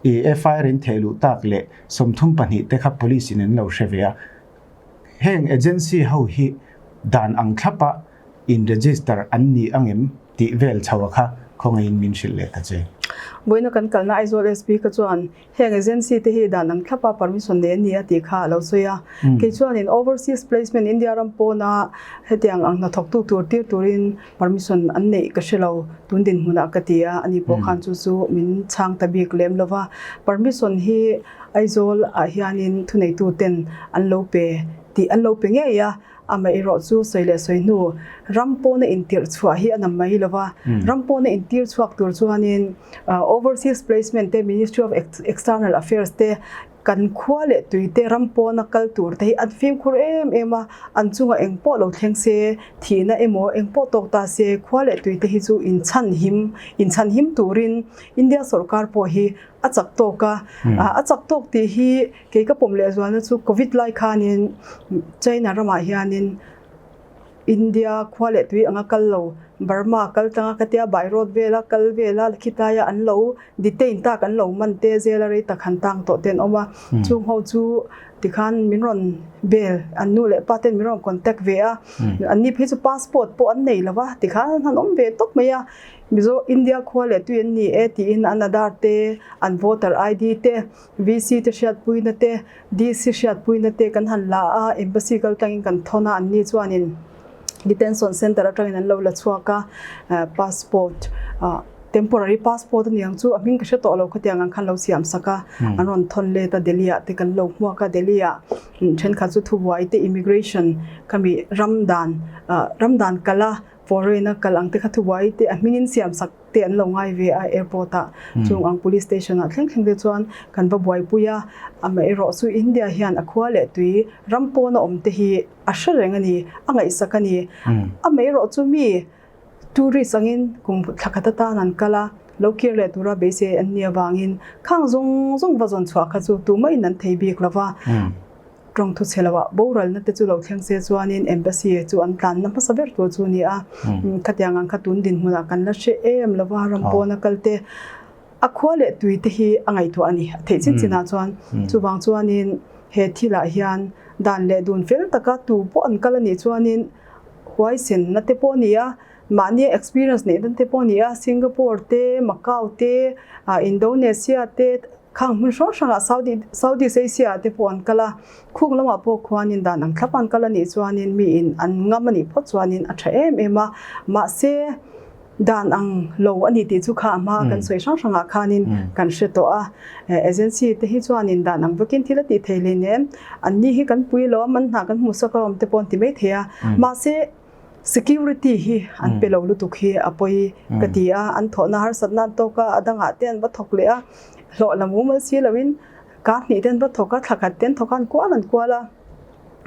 i FIR in theh luh tak leh 32 te kha police in an lo hre ve a. Heng agency ho hi dan ang thlapa in register an ni angem tih vel chho a kha khawngaihin min hrilh leh ta che. Vawiina kan kalna Aizawl SP kha chuan Heng agency te hi dan ang thlapa permission nei an ni a tih kha a lo sawi a. Kei chuanin overseas placement India ram pawna hetiang ang hnathawktu tur tir turin permission an neih ka hre lo tun dinhmunah ka ti a, ani pawh khan chu chu min chhang ta bik lem lo va. Permission hi Aizawl ah hianin thuneitu ten an lo pe tih an lo pe ngei a. Amaherawh chu sawi leh sawi hnu ram pawna intirh chhuah hi a nam mai lo va, ram pawna intir chhuak tur chuanin Overseas Placement te, Ministry of External Affairs te, kan khua leh tui te ram pawna kal tur te hi an fimkhur em em a, an chungah eng pawh lo thleng se, thihna emaw eng pawh tawk ta se, khua leh tui te hi chu inchhanhim, inchhanhim turin India sawrkar pawh hi a chak tawk a, a chak tawk tih hi Kei ka pawm leh zualna chu Covid lai khanin China ramah hianin India khua leh tui anga kal lo, Burma kal tlanga ka tia by road vela kal vela khitlaia an lo detain tak an lo man te zela rei tak han tang tawh te an awm a. Chung ho chu tikhan min rawn bel, an nu leh pa ten min rawn contact ve a. Anni phei chu passport pawh an nei lo va, tikhan an han awm ve tawp mai a. Mizo India khua leh tui an ni e tiin an Aadhaar te, an voter ID te, VC te hriatpuina te, DC hriatpuina te kan han la a, Embassy kal tlangin kan thawn a, anni chuanin Detention Centre atangin an lo la chhuak a, passport temporary passport a niang chu a hming ka hre tawh lo khatiang ang khan lo siam sak a, an rawn thawn let a Delhi ah te kan lo hmuak a, Delhi ah thenkhat chu thubuai te immigration khami ram dan ram dan kal a foreign a kal ang te kha thubuai te a hmingin siam sak te an lo ngai ve a airport ah chung ang police station ah thleng thleng te chuan kan va buaipui a, amaherawh chu India hian a khua leh tui ram pawn a awm te hi a hre reng a ni, a ngaihsak a ni. Amaherawh chu mi tourist angin kum thla khat atan an kal a, lo kir leh tura beisei an nih avangin khang zawng zawng va zawn chhuah kha chu tumah in an thei bik lo va. Tawng thu chhe loah boralna te chu lo thleng se chuanin embassy chu an tlanna hmasa ber tur chu a ni a. Khatiang ang kha tun dinhmunah kan la hre em lo va, ram pawna kal te a khua leh tui te hi a ngaihtuah a ni a theih chin chinah chuan. Chuvang chuanin he thilah hian dan leh dun fel taka tu pawh an kal a nih chuanin huaisenna te pawh a ni a, mahnia experience neih dan te pawh a ni a, Singapore te, Macau te, Indonesia te, Khang hmun hrang hrangah Saudi Southeast Asia ah te pawh an kal a, khung lamah pawh khuanin dan ang thlap an kal a nih chuanin miin an ngam a nih phawt chuanin a tha em em a, mahse dan ang lo a ni tih chu kha a hma kan sawi hrang hrangah khanin kan hre tawh a, agency te hi chuanin dan ang vekin thil a tih thei hleinem, anni hi kan pui lo a, man hna kan hmuh sak a awm te pawh an ti mai thei a, mahse Security hi an pe lo lutuk hi a pawi ka ti a, an thawhna harsatna an tawk a, a dangah te an va thawk leh a, hlawh la mumal si loin kar hnih te an va thawk a, thla khat te an thawk a, an kual an kual a.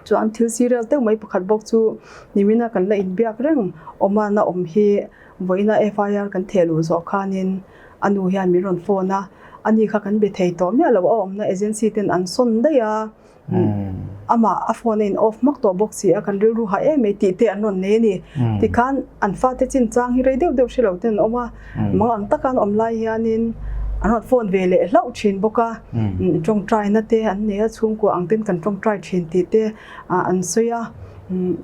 Chuan thil serious deuh mai pakhat bawk chu nimina kan la inbiak reng Oman a awm hi vawiina FIR kan theh luh zawh khanin a nu hian min rawn phone a, ani kha kan be thei tawh miah lo, a awmna agency ten an sawn daih a. Amah a phone a in off hmak tawh bawk si a, kan rilru hah em mai tih te an rawn nei a ni. Tikhan an fate chinchang hi rei deuh deuh hre lo ten an awm a, mang ang taka an awm lai hianin an rawn phone ve leh hlauh thin bawk a, tawngtaina te an nei a, chhungkua ang ten kan tawngtai thin tih te an sawi a.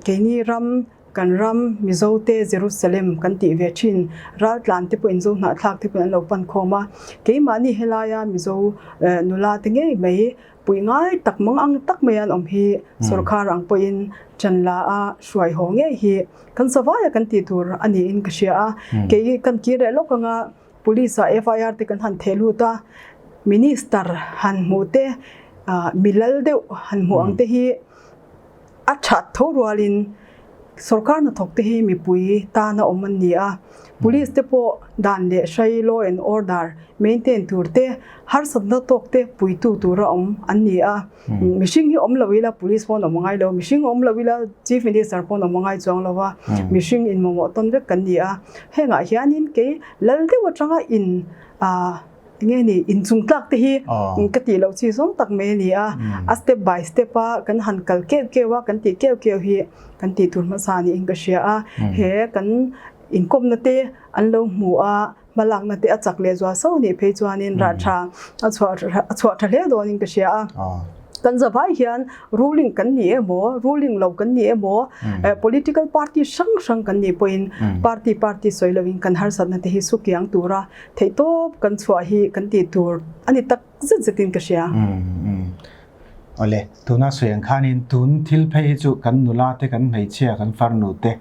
Keini ram Kan ram Mizote Jerusalem kan tih ve thin. Raltlan te pawhin Zo hnahthlak te pawhin an lo pan khawm a. Keimahni helaia Mizo nula te ngei mai puih ngai tak mang ang tak mai an awm hi sorkar ang pawhin ṭan la a hruai haw ngei hi kan savaia kan tih tur a niin ka hria a. Kei kan kir leh lawk anga Police ah FIR te kan han theh lut a, Minister han hmuh te mi lal deuh han hmuh ang te hi A that tho rualin sorkar hnathawk te hi mipui tana awm an ni a, police te pawh dan leh hrai, law and order, maintain tur te, harsatna tawk te puitu tura awm an ni a. Mihring hi awm lo ila police pawn awm a ngai lo, mihring awm lo ila chief minister pawn awm a ngai chuang lo a, mihring inmamawh tawn vek kan ni a. Hengah hianin kei lal deuh atanga in ah Enge ni inchung tlak te hi ka tih loh chi zawng tak mai a ni a, a step by step a kan han kal keuh keuh a, kan tih keuh keuh hi kan tih tur hmasa niin ka hria a, he kan inkawmna te an lo hmu a, hmalakna te a chak leh zual sauh nih phei chuanin rah tha a chhuah a chhuah tha hle dawnin ka hria a. Kan zavai hian ruling kan ni emaw, ruling lo kan ni emaw, political party hrang hrang kan nih pawhin party party sawi loin kan harsatna te hi sukiang tura Theihtawp kan chhuah hi kan tih tur a ni tak zet zetin ka hria. Awle, tuna sawi ang khanin tun thil phei hi chu kan nula te, kan hmeichhia, kan farnu te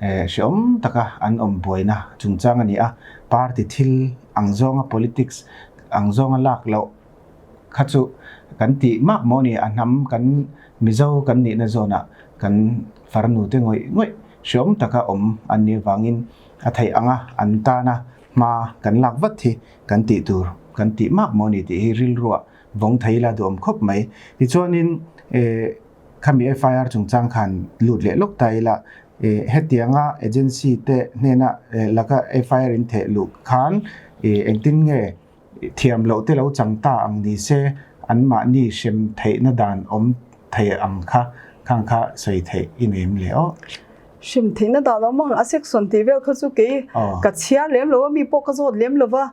hreawm taka an awm buaina chungchang a ni a. Party thil ang zawnga politics ang zawnga lak loh kha chu kan tih mak maw ni, a hnam kan Mizo kan nihna zawnah kan farnu te ngawih ngawih hreawm taka awm an nih avangin a theih anga an tana Hma kan lak vat hi kan tih tur kan tih mak maw ni tih hi rilruah vawng thei ila duhawm khawp mai. Tichuanin khami FIR chungchang khan lut leh lawk ta ila hetianga agency te hnena laka FIR in theh luh khan engtin nge thiam loh te lo chang ta ang ni se anmahni hrem theihna dan awm thei ang kha khang kha sawi theih i nei em le aw. Hrim theihna dah lo mang a section tih vel kha chu kei ka chhiar lem lo a, mi pawh ka zawt lem lo va,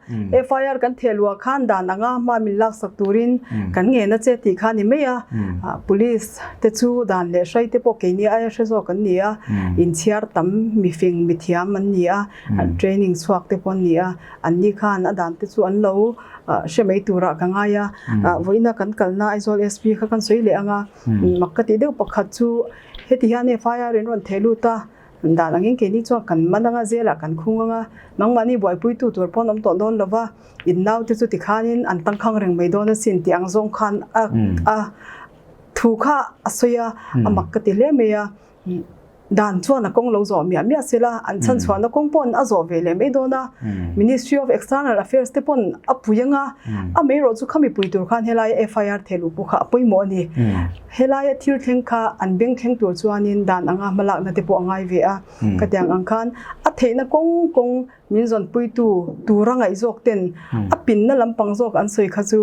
FIR kan theh luah khan dan anga hma min laksak turin kan ngen a che tih kha a ni mai a, police te chu dan leh hrai te pawh keini aia hre zawk an ni a, inchhiar tam mifing mithiam an ni a, training chhuak te pawh an ni a, an ni khan a dan te chu an lo hre mai turah ka ngai a, vawiina kan kalna Aizawl SP kha kan sawi leh ang a, mak ka tih deuh pakhat chu. Heti hian FIR in rawn theh lut a, dan angin keini chuan kan man anga zelah kan khung anga, nangmahni buaipuitu tur pawh an awm tawh dawn lo va, in naute chu tikhanin an tangkhang reng mai dawn asin tih ang zawng khan a a thu kha a sawi a, a mak ka ti hle mai a. Dan chuan a kawng lo zawh miah miah sela, an chhanchhuahna kawng paw'n a zawh ve leh mai dawn a, Ministry of External Affairs te paw'n a pui anga, amaherawhchu chu khami pui tur khan helaia FIR theh luh pawh kha a pawimawh a ni. Helaia thil thleng kha an beng thleng tur chuanin dan anga hmalakna te pawh a ngai ve a. Khatiang ang khan a theihna kawng kawng min zawnpuitu tura ngaih zawk ten a pinna lampang zawk an sawi kha chu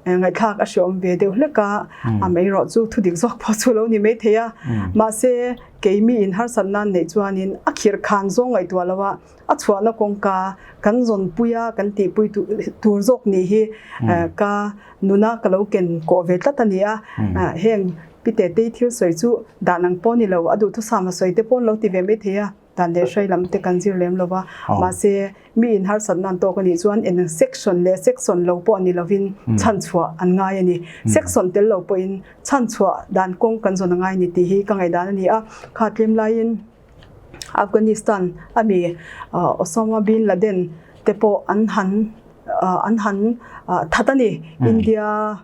ngaihthlak a hreawm ve deuh hlek a, amaherawh chu thudik zawk pawh chu lo ni maithei a. Mahse, keimi in harsatna an neih chuanin a khirh khan zawng ngaihtuah lo a, a chhuahna kawngka kan zawnpui a kan tihpui tur zawk nih hi ka nuna ka lo ken kawh ve tlat a ni a, heng Pi Tetei thil sawi chu dan ang pawh ni lo, a duhthusam a sawi te pawh an lo ti ve mai thei a, dan leh hrai lam te kan zir lem lo va, mahse mi in harsatna an tawk a nih chuan eng section leh section lo pawh ni lovin chhanchhuah an ngai a ni, section tel lo pawhin chhanchhuah dan kawng kan zawn a ngai a ni tih hi ka ngaihdan a ni a, kha tlem laiin. Afghanistan a mi Osama bin Laden te pawh an han an han that a ni. India,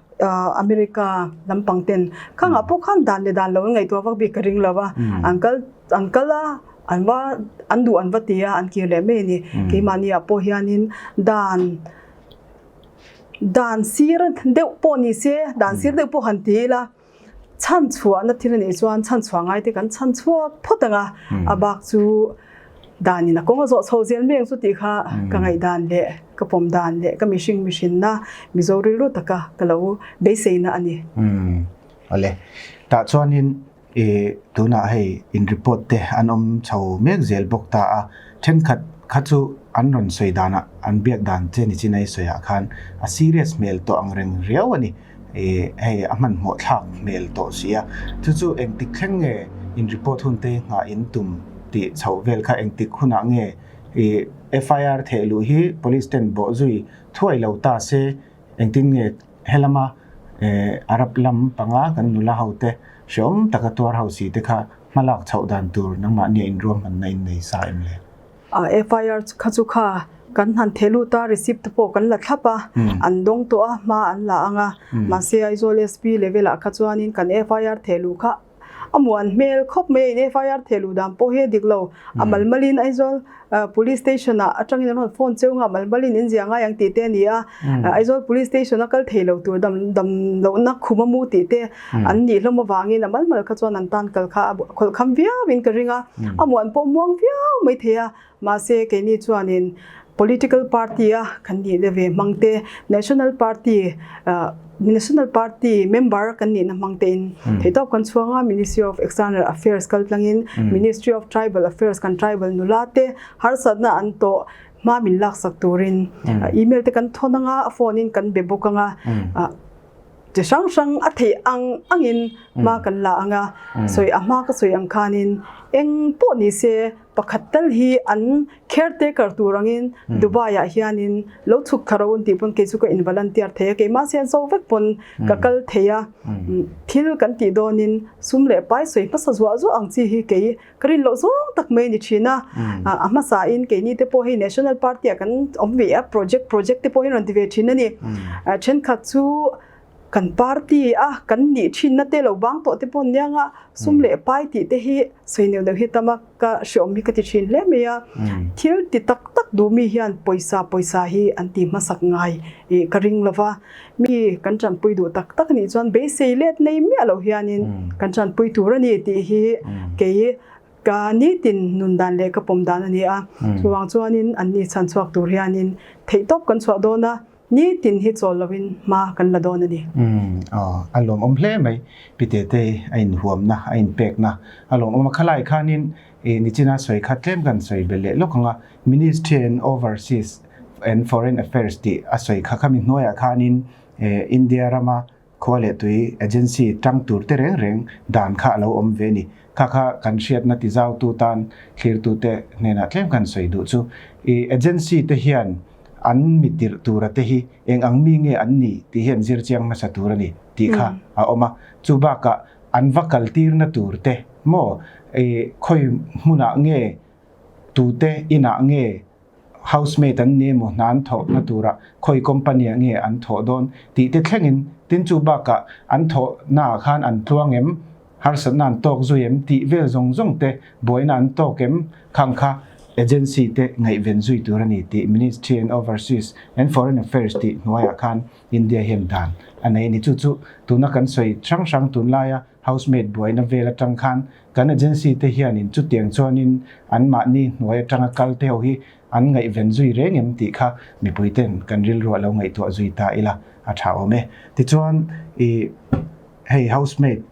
America lampang ten khangah pawh khan dan leh dan lo an ngaihtuah vak bik ka ring lo va. An kal an kal a, an va an duh an va ti a, an kir leh mai a ni. Keimahni ah pawh hianin dan dan sir deuh pawh ni se, dan sir deuh pawh han ti ila, Chhanchhuahna thil a nih chuan chhanchhuah ngai te kan chhan chhuak phawt ang a, a bak chu danin a kawng a zawh chho zel mai ang chu tih kha ka ngaihdan leh ka pawm dan leh ka mihring mihrinna Mizo rilru taka ka lo beiseina a ni. Awle, tah chuanin i tunah hei in report te an awm chho mek zel bawk ta a, thenkhat kha chu an rawn sawi danah an biak dan che ni chin a i sawiah khan a serious hmel tawh ang reng riau a ni. Ih hei a hmanhmawh thlak hmel tawh si a, chu chu engtik thleng nge in report hun te nghah in tum tih chhoh vel kha engtik hunah nge ih FIR theh luh hi police ten bawh zui thuai lo ta se engtin nge helama eh Arab lam panga kan nula ho te hreawm taka tuar ho si te kha hmalak chhoh dan tur nangmahnia inruahmanna in nei sa em le? FIR kha chu kha kan han theh lut a, receipt te pawh kan la thlap a, an dawng tawh a, hma an la ang a, mahse Aizawl SP level ah kha chuanin kan FIR theh luh kha a muan hmel khawp mai a, in FIR theh luh dan pawh hi a dik lo, a mal malin Aizawl Police Station ah atangin an rawn phone cheu nga, a mal malin in zia ngai ang tih te a ni a, Aizawl Police Station a kal thei lo tur dam dam lohna khum a mu tih te an nih hlawm avangin a mal mal kha chuan an tan kal kha a khawlh kham viau in ka ring a, a muan pawh muang viau mai thei a, mahse keini chuanin political party a kan nih na ve hmang te, national party ah national party member kan nih na hmang te in theihtawp kan chhuang a, ministry of external affairs kal tlangin ministry of tribal affairs kan tribal nula te harsatna an tawh hma min laksak turin email te kan thawn anga a phone in kan be bawk anga ah. Chi hrang hrang a theih ang angin hma kan la ang a, sawi a hma ka sawi ang khanin eng pawh ni se pakhat tal hi an caretaker tur angin Dubai ah hianin lo chhuk thla ro an tih pawn kei chu ka in volunteer thei a, keimah sen zo vek pawn ka kal thei a, thil kan tih dawnin sum leh pai sawi hmasa zuah zuah ang chi hi kei Ka rin loh zawng tak mai a ni thin a, a hmasa in keini te pawh hei National Party ah kan awm ve a, project project te pawh hi rawn ti ve thin a ni. Thenkhat chu kan party a kan nih thinna te lo bang tawh te pawh an nia nga, sum leh pai tih te hi sawi neuh neuh hi tam a, ka hreawm hi ka ti thin hle mai a. Thil ti tak tak duh mi hian pawisa pawisa hi an ti hmasak ngai ih ka ring lo va, mi kan tanpui duh tak tak anih chuan beisei let nei miah loh hianin kan tanpui tur a ni tih hi kei ka nitin nun dan leh ka pawm dan a ni a. Chuvang chuanin an ni chhan chhuak tur hianin theihtawp kan chhuah dawn a, nitin hi chawl lovin hma kan la dawn a ni. Aw, a lawmawm hle mai. Pi Tetei a inhuamna, a inpekna a lawmawm a. Khalai khanin. I nichina sawi kha tlem kan sawi belh leh lawk ang a, Ministry and Overseas and Foreign Affairs tih a sawi kha khami hnuaiah khanin India rama khua leh tui agency tang tur te reng reng dan kha a lo awm ve a ni. Kha kha kan hriatna tizautu tan thlirtute hnenah tlem kan sawi duh chu. I agency te hian an mi tirh tura te hi eng ang mi nge an ni tih hi an zir chiang hmasa tur a ni tih kha a awm a. Chu bakah an va kal tirna tur te maw i khawi hmunah nge tute inah nge housemaid an ni emaw hna an thawhna tura khawi company ah nge an thawh dawn tih te thlengin tin chu bakah an thawhna ah khan an tluang em harsatna an tawk zui em tih vel zawng zawng te buaina an tawk em khang kha agency te ngaihven zui tur a ni tih Ministry and Overseas and Foreign Affairs tih hnuaiah khan India hian dan a nei a ni. Chu chu tuna kan sawi hrang hrang tunlaia housemaid buaina vel atang khan kan agency te hianin chutiang chuanin anmahni hnuai atanga kal te ho hi an ngaihven zui reng em tih kha mipui ten kan rilruah lo ngaihtuah zui ta ila a tha awm e. Tichuan i hei housemaid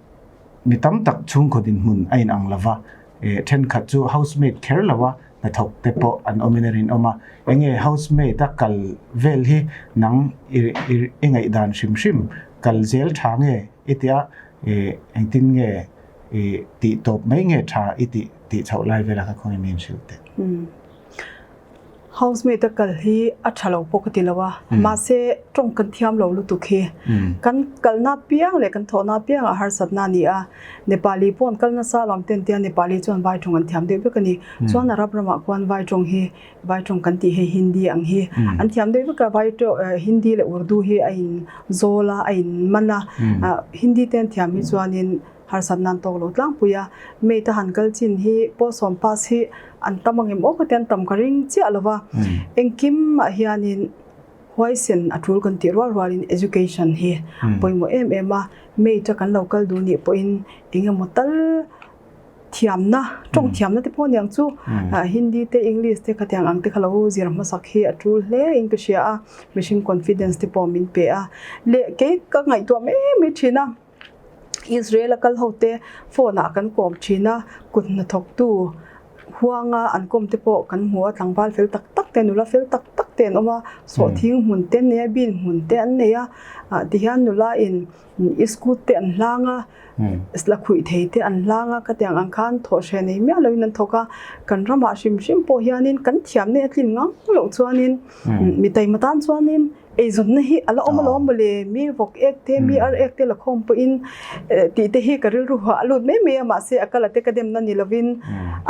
mi tam tak chhungkaw dinhmun a inang lova, thenkhat chu housemaid kher lova hnathawk te pawh an awmin a rinawm a, enge housemaid a kal vel hi nang i ngaihdan hrim hrim kal zel tha nge i tia engtin nge i tih tawp mai nge tha i tih tih chhoh lai velah kha khawnge min hrilh teh. Housemaid a kal hi a tha lo pawh ka ti lo a, mahse tawng kan thiam lo lutuk hi kan kalna piang leh kan thawhna piangah harsatna a ni a, Nepali pawh an kal nasa alawm ten tia Nepali chuan vai tawng an thiam deuh vek a ni. Chuan Arab ramah khuan vai tawng hi vai tawng kan tih hei Hindi ang hi an thiam deuh vek a, vai tawng Hindi leh Urdu hi a in zawl a, a in man a, Hindi te an thiam hi chuanin harsatna an tawk lo tlangpui a. Mate a han kal chin hi pawlsawm pass hi an tam ang em aw ka ti an tam ka ring chiah lo va, engkimah hianin Huaisen a tul kan tih rual rualin education hi pawimawh em em a, mate a kan lo kal duh nih pawhin eng emaw tal thiamna, tawng thiamna te pawh aniang chu Hindi te English te khatiang ang te kha lo zir hmasak hi a tul hle in ka hria a, mihring confidence te pawh min pe a, leh kei ka ngaihtuah mai mai thin a. Israel a kal ho te phone ah kan kawm thin a, kut hnathawktu huanga an kawm te pawh kan hmu a, tlangval fel tak tak te nula fel tak tak te an awm a, sawhthing hmun te an nei a, bean hmun te an nei a, ah tihian nula in iskut te an hlang a, lakhuih thei te an hlang a, khatiang ang khan thawhhreh nei miah loin an thawk a, kan ramah hrim hrim pawh hianin kan thiamna hi a tlin ngang loh chuanin mi taima tan chuanin. Eizawnna hi a la awm alawm mawle, mi vawk ek te, mi ar ek te la khawm pawhin tih te hi ka rilru ah a lut mai mai a, mahse a kal a te ka demna ni lovin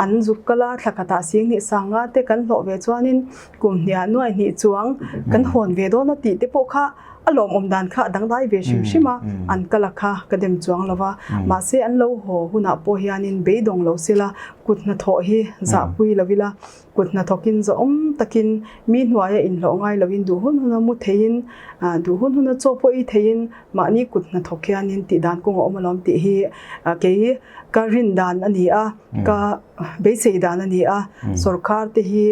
an zuk kal a, thla khatah sing hnih sanga te kan hlawh ve chuanin kum hniah nuai hnih chuang kan hawn ve dawn a tih te pawh kha a lawmawm dan kha a dangdai ve hrim hrim a, an kal a kha ka dem chuang lo va, mahse an lo haw hunah pawh hianin beidawng lo sela kut hnathawh hi zahpui lo ila. Kut hnathawkin zawhawm takin mi hnuaia inhlawh ngai loin duh hun huna mu theiin, duh hun huna chaw pawh ei theiin mahni kut hnathawk hianin tih dan kawng a awm alawm tih hi kei ka rin dan a ni a, ka beisei dan a ni a. Sawrkhar te hi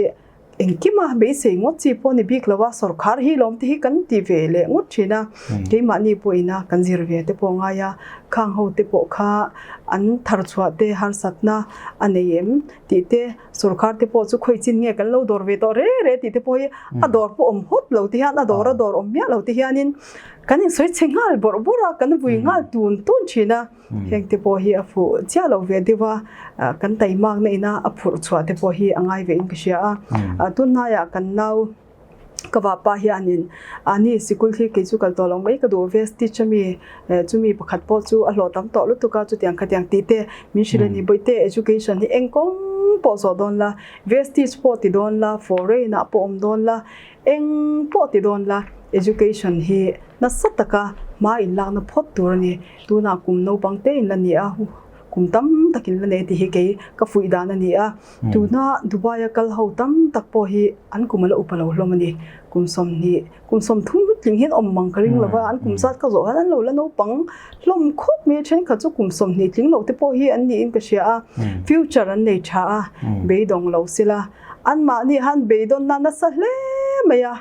engkima beisei ngawt chi pawh a ni bik lo a, sawrkhar hi lawm te hi kan ti ve leh ngawt thin a, keimahni pawhin a kan zir ve te pawh a ngai a, khang ho te pawh kha an thar chhuah te harsatna a nei em tih te Sorkar te pawh chu khawi chin nge kan lo dawr ve tawh re re tih te pawh hi a dawr pawh awm hawt lo te hian a dawr a dawr awm miah lo te hianin kan insawi chhe nghal bawrh bawrh a, kan vui nghal tun tun thin a. Heng te pawh hi a fuh chiah lo ve deuh a, kan taimakna ina a phurh chhuah te pawh hi a ngai ve in ka hria a. Tunhnaiah kan nau Ka vapa hianin a ni sikul hi kei chu kal tawh lo mai ka duh ve stitch ami chumi pakhat pawh chu a hlawh tam tawh lutuk a chutiang khatiang tih te min hrilh a ni bawihte education hi eng kawng pawh zawh dawn la vestige pawh ti dawn la foreign ah pawh awm dawn la eng pawh ti dawn la education hi nasa taka hma in lakna phawt tur a ni tunah kum naupang te in la ni a kum tam tak in la nei tih hi kei ka fuih dan a ni a. Tuna Dubai-a kal ho tam tak pawh hi an kum a la upa lo hlawm a ni. Kum 20, kum 30 tling hian awm mang ka ring lo va, an kum zat ka zawh hian an lo la naupang hlawm khawp mai a, thenkhat chu kum 20 tling lo te pawh hi an niin ka hria a, future an nei tha a, beidawng lo sila anmahni han beidawnna nasa hle mai a.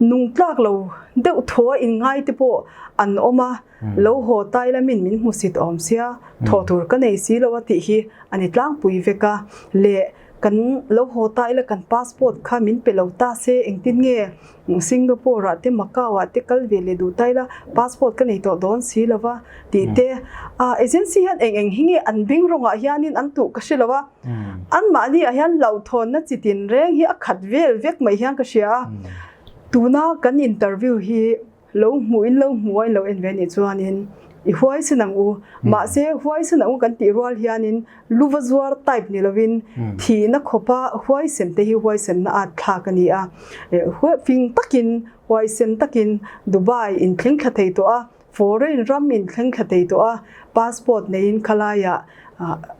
Nung tlak lo deuh thaw a inngai te pawh an awm a, lo haw tai lamin min hmusit awm sia, thawh tur ka nei si lo a tih hi a ni tlangpui vek a. Leh kan lo haw ta ila kan passport kha min pe lo ta se engtin nge Singapore ah te Macau ah te kal ve leh duh ta ila passport ka nei tawh dawn si lo va tih te agency hian eng eng hi nge an beng rawngah hianin an tuh ka hre lo a. Anmahni ah hian hlauhthawnna chi tin reng hi a khat vel vek mai hian ka hria a. Tuna kan interview hi lo hmuh in lo hmu a in lo en ve anih chuanin i huaisen ang u. Mahse huaisen ang u kan tih rual hianin luva zuar type ni lovin thihna khawpa huaisen te hi huaisenna at thlak a ni a. Fing takin huaisen takin Dubai in thleng thla thei tawh a. Foreign ram in thleng thla thei tawh a, passport neiin khalaiah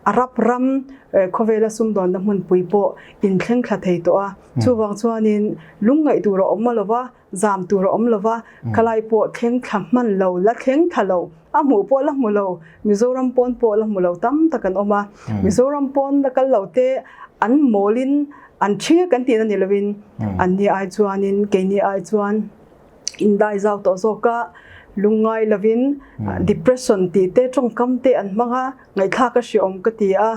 Arab ram khawvela sumdawnna hmunpui pawh in thleng thla thei tawh a. Chuvang chuanin lungngaih tur a awm lo va, zam tur a awm lo va, khalai pawh thleng thla hman lo, la thleng thla lo, a hmuh pawh la hmu lo, Mizoram pawn pawh la hmu lo tam tak an awm a. Mizoram pawn la kal lo te an mawlin an ṭhing a kan tihna ni lovin anni ai chuanin keini ai chuan indai zau tawh zawk a, lungngai lovin depression tih te tawngkam te an hmang a, ngaihthlak a hreawm ka ti a,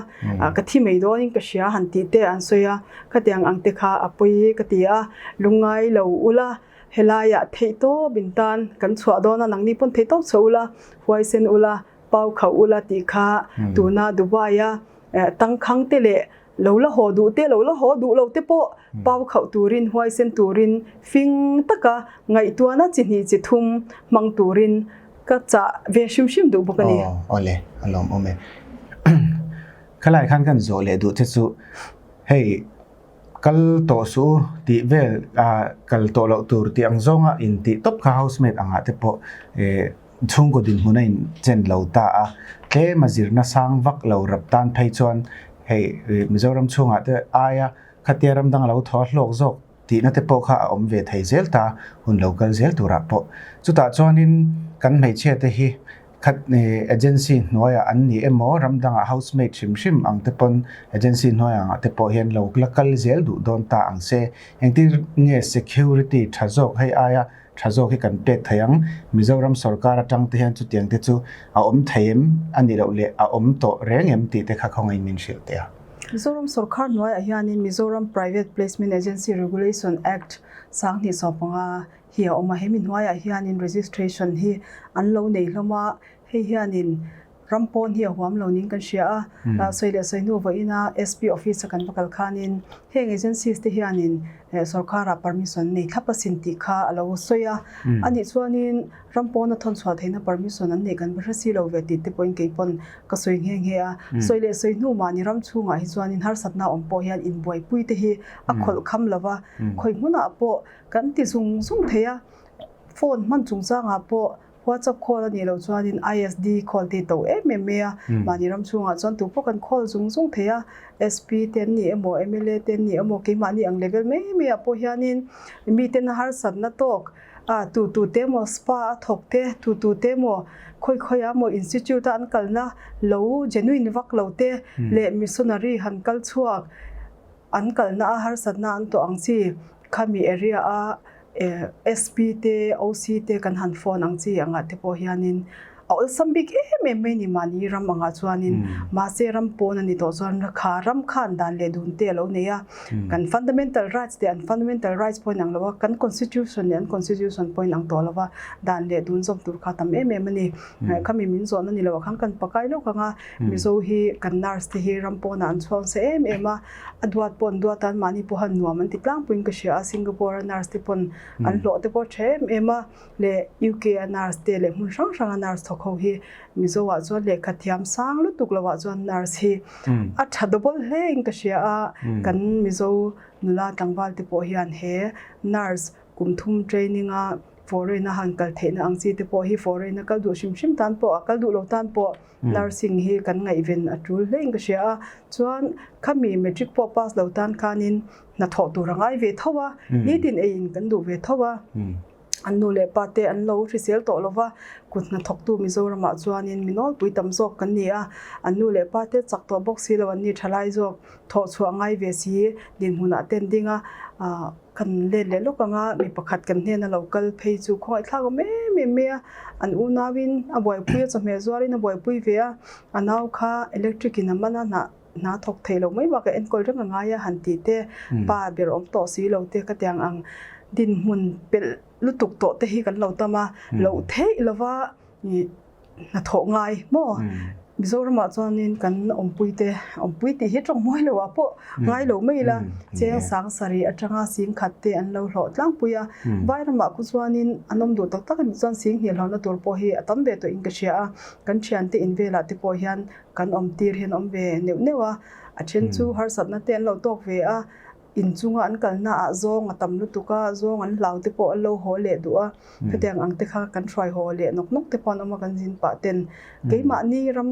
ka thi mai dawnin ka hria han tih te an sawi a, khatiang ang te kha a pawi ka ti a, lungngai lo ula helaiah theihtawp in tan kan chhuah dawn a, nangni pawn theihtawp chhuah ula, huaisen ula, pau khauh ula tih kha tuna Dubai a tangkhang te leh Lo la haw duh te, lo la haw duh lo te pawh pau khauh turin, huaisen turin, fing taka ngaihtuahna chi hnih chi thum hmang turin ka chah ve hrim hrim duh bawk a ni. Aw, awle, a lawmawm e. Khalai khan kan zawh leh duh che chu hei kal tawh suh u tih vel kal tawh loh tur tih ang zawnga intih tawp kha housemate angah te pawh Chhungkaw dinhmun a inchen lo ta a, tlem a zirna sang vak lo rap tan phei chuan hei Mizoram chhungah te aia khatia ram dang a lo thaw a hlawk zawk tihna te pawh kha a awm ve thei zel ta, hun lo kal zel turah pawh. Chutah chuanin kan hmeichhia te hi khat agency hnuaiah an ni emaw ram dangah housemaid hrim hrim ang te pawn agency hnuai angah te pawh hian lo la kal zel duh dawn ta ang se. Engtin nge security tha zawk hei aia Tha zawk hi kan pek thei ang. Mizoram sorkar atang te hian chutiang te chu a awm thei em a nih loh leh a awm tawh reng em tih te kha khawngaih min hrilh teh a. Mizoram sorkar hnuaiah hianin Mizoram Private Placement Agency Regulation Act 2015 hi a awm a, hemi hnuaiah hianin registration hi an lo nei hlawm a, hei hianin Ram pawn hi a huam lo niin kan hria a, sawi leh sawi hnu vawiina SP office a kan va kal khanin heng agencies te hianin sorkarah permission nei thlap asin tih kha a lo sawi a. Anih chuanin ram pawna thawn chhuah theihna permission an neih kan va hre si lo ve tih te pawhin kei pawn ka sawi nghe nghe a. Sawi leh sawi hnu mahni ram chhungah hi chuanin harsatna awm pawh hian inbuaipui te hi a khawlh kham lo va, khawi hmunah pawh kan ti zung zung thei a, phone hman chungchangah pawh WhatsApp call a nih loh chuanin ISD call te to em em mai a, mahni ram chhungah chuan tu pawh kan call zung zung thei a, SP te an ni emaw, mla te an ni emaw, keimahni ang level mai mai ah pawh hianin miten a harsatna tawk a, tu tu te emaw spa a thawk te, tu tu te emaw khawi khawi ah emaw institute a an kalna lo genuine vak lo te leh missionary han kal chhuak an kalna a harsatna an tawh ang chi khami area a SP te OC te kan han phone ang chi angah te pawh hianin a awlsam bik em em mai ni mahni ram angah chuanin mahse ram pawn a ni tawh chuan kha ram khan dan leh dun te a lo nei a kan fundamental rights te an fundamental rights pawhin ang lo a kan constitution leh an constitution pawhin ang tawh lo va dan leh dun zawm tur kha tam em em a ni khami min zawhna ni lo ah khan kan pakai lawk ang a Mizo hi kan nurse te hi ram pawnah an chhuang sa em em a, a duat pawh an duat a, an mahni pawh han nuam an ti tlangpuiin ka hria a, Singapore a nurse te pawn an hlawh te pawh tha em em a, leh UK a nurse te leh hmun hrang hrang a nurse thawk ho hi Mizo ah chuan lehkha thiam sang lutuk lo ah chuan nurse hi a tha double hle in ka hria a, kan Mizo nula tlangval te pawh hian he nurse kum thum training a foreign a han kal theihna ang chi te pawh hi foreign a kal duh hrim hrim tan pawh a kal duh lo tan pawh Nursing hi kan ngaihven a tul hlein ka hria a, chuan khami matric pawh pass lo tan khanin hnathawh tur a ngai ve tho a, nitin eiin kan duh ve tho a, an nu leh pa te an lo hrisel tawh lo va, kut hnathawktu Mizoramah chuanin mi nawlpui tam zawk kan ni a, an nu leh pa te chak tawh bawk si lo an ni thalai zawk thawh chhuah ngai ve si dinhmunah te an ding a. Kan let leh lawk ang a, mi pakhat kan hnena lo kal phei chu khawngaihthlak awm em em mai a, an unauin a buaipui a, chawhmeh zuarin a buaipui ve a, a nau kha electric in a man a, hnah hna thawk thei lo mai bakah enkawl reng a ngai a han tih te, pa ber awm tawh si lo te ka tiang ang dinhmun pelh lutuk tawh te hi kan lo tam a, loh theih lova ih hnathawh ngai maw? Mizoramah chuanin kan awmpui te, awmpui tih hi tawng mawi loah pawh ngai lo mai ila, cheng sang sarih atanga sing khat te an lo hlawh tlangpui a, Vairamah khu chuanin an awm duh tak tak a nih chuan sing hnih hlawhna tur pawh hi a tam ve tawhin ka hria a, kan thiante in velah te pawh hian kan awm tir hian awm ve neuh neuh a, a then chu harsatna te an lo tawk ve a, inchunga an kalna ah zawng a tam lutuk a, zawng an hlau te pawh an lo haw leh duh a, hetiang ang te kha kan hruai haw leh nawk nawk te pawh an awm a kan zin pah ten. Keimahni ram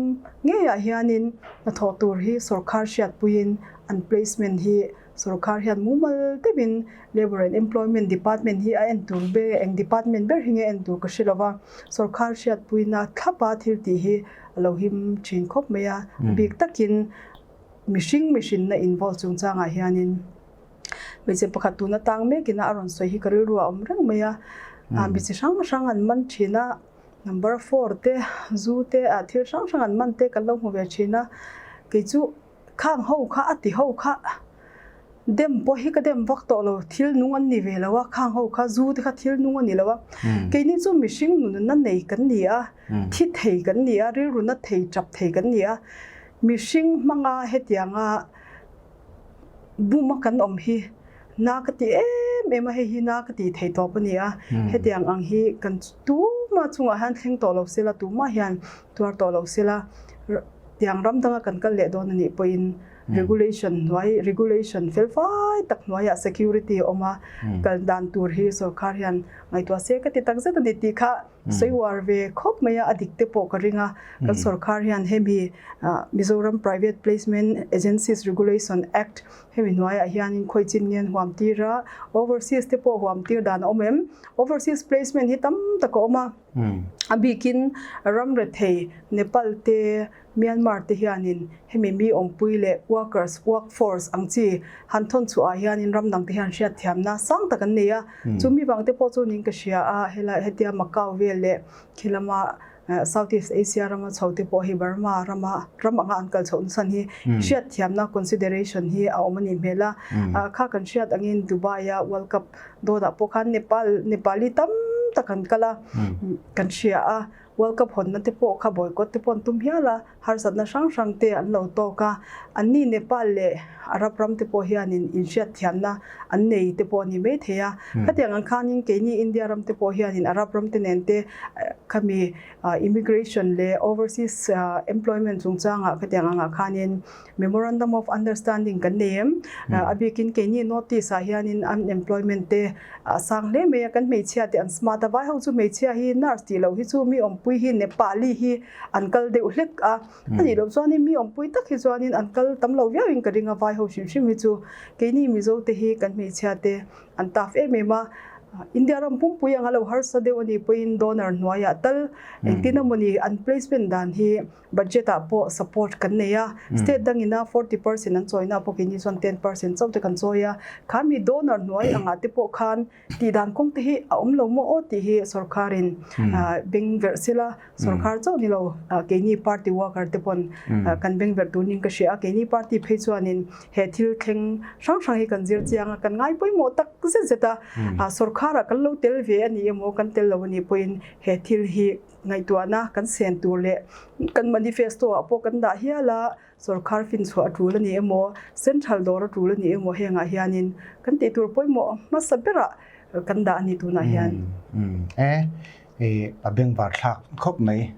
ngeiah hianin hnathawh tur hi sawrkhar hriatpuiin an placement hi sawrkhar hian mumal deuhin Labour and Employment Department hi a en tur ber eng department ber hi nge en tur ka hre lo va, sawrkhar hriatpuina thlapa thil tih hi a lo him thin khawp mai a, a bik takin Mihring mihrinna involve chungchangah hianin hmeichhe pakhat tuna tang mekin a rawn sawi hi ka rilru a awm reng mai a, mi chi hrang hrang an man thin a, number four te, zu te ah thil hrang hrang an man te kan lo hmu ve thin a, kei chu khang ho kha a ti ho kha dem pawh hi ka dem vak tawh lo, thil nung an ni ve lo a, khang ho kha zu te kha thil nung a ni lo a, keini chu mihring nunna nei kan ni a, thi thei kan ni a, rilru na thei tap thei kan ni a. Mihring hmanga hetianga buma kan awm hi na ka ti em em a, hei hi na ka ti thei tawp a ni a. Hetiang ang hi kan tuma chungah hian thleng tawh lo sela, tumah hian tuar tawh lo sela, tiang ram danga kan kal leh dawn a nih pawhin regulation hnuai, regulation fel fai tak hnuaiah security a awm a, kal dan tur hi sorkar hian ngaihtuah se ka ti takzet a ni tih kha Sawi uar ve khawp mai a, a dik te pawh ka ring a. Kan sorkar hian hemi Mizoram Private Placement Agencies Regulation Act hemi hnuaiah hianin khawi chin nge an huam tir a, overseas te pawh huam tir dan a awm em? Overseas placement hi tam tak a awm a, a bikin ram rethei Nepal te, Myanmar te hianin hemi mi awmpui leh workers, workforce ang chi han thawn chhuah ah hianin ram dang te hian hriatthiamna sang tak an nei a. Chu mi vang te pawh chu niin ka hria a, helai hetia Macau vel leh khi lama Southeast Asia rama chho te pawh hi Burma rama ram anga an kal chhoh nasan hi hriatthiamna consideration hi a awm a nih hmel a. Kha kan hriat angin Dubai a World Cup dawnah pawh khan Nepal Nepali tam tak an kal a kan hria a. World Cup hawnna te pawh kha boycott te pawh an tum hial a, harsatna hrang hrang te an lo tawk a. Anni Nepal leh Arab ram te pawh hianin inhriatthiamna an nei te pawh a ni mai thei a. Khatiang ang khanin keini India ram te pawh hianin Arab ram te nen te khami immigration leh overseas employment chungchangah khatiang angah khanin Memorandum of Understanding kan nei em? A bikin keini North East ah hianin unemployment te a sang hle mai a, kan hmeichhia te an smart a, vai ho chu hmeichhia hi nurse tih loh hi chu mi awmpui hi Nepali hi an kal deuh hlek a, a nih loh chuanin mi awmpui tak hi chuanin an kal tam lo viauin ka ring a, vai ho hrim hrim hi chu keini Mizo te hi kan hmeichhia te an tough em em a, India ram pumpui anga lo harsa deuh a nih pawhin donor hnuaiah tal engtin emawni an placement dan hi Budget ah pawh support kan nei a, state dangin a 40% an chawina pawh keini chuan 10% chauh te kan chawi a, kha mi donor hnuai angah te pawh khan tihdan kawng te hi a awm lo maw aw tih hi sorkarin beng verh sela, sorkar chauh ni lo keini party worker te pawn kan beng verh tur ning ka hria a, keini party phei chuanin he thil thleng hrang hrang hi kan zir chiang a, kan ngai pawimawh tak zet zet a, sorkarah kan lo tel ve a ni emaw kan tel lo a nih pawhin he thil hi Ngaihtuahna kan sen tur leh kan manifesto ah pawh kan dah hial a, sorkar finchhuah a tul a ni emaw, central dawr a tul a ni emaw hengah hianin kan tih tur pawimawh hmasa berah kan dah a ni tunah hian. E, a bengvar thlak khawp mai.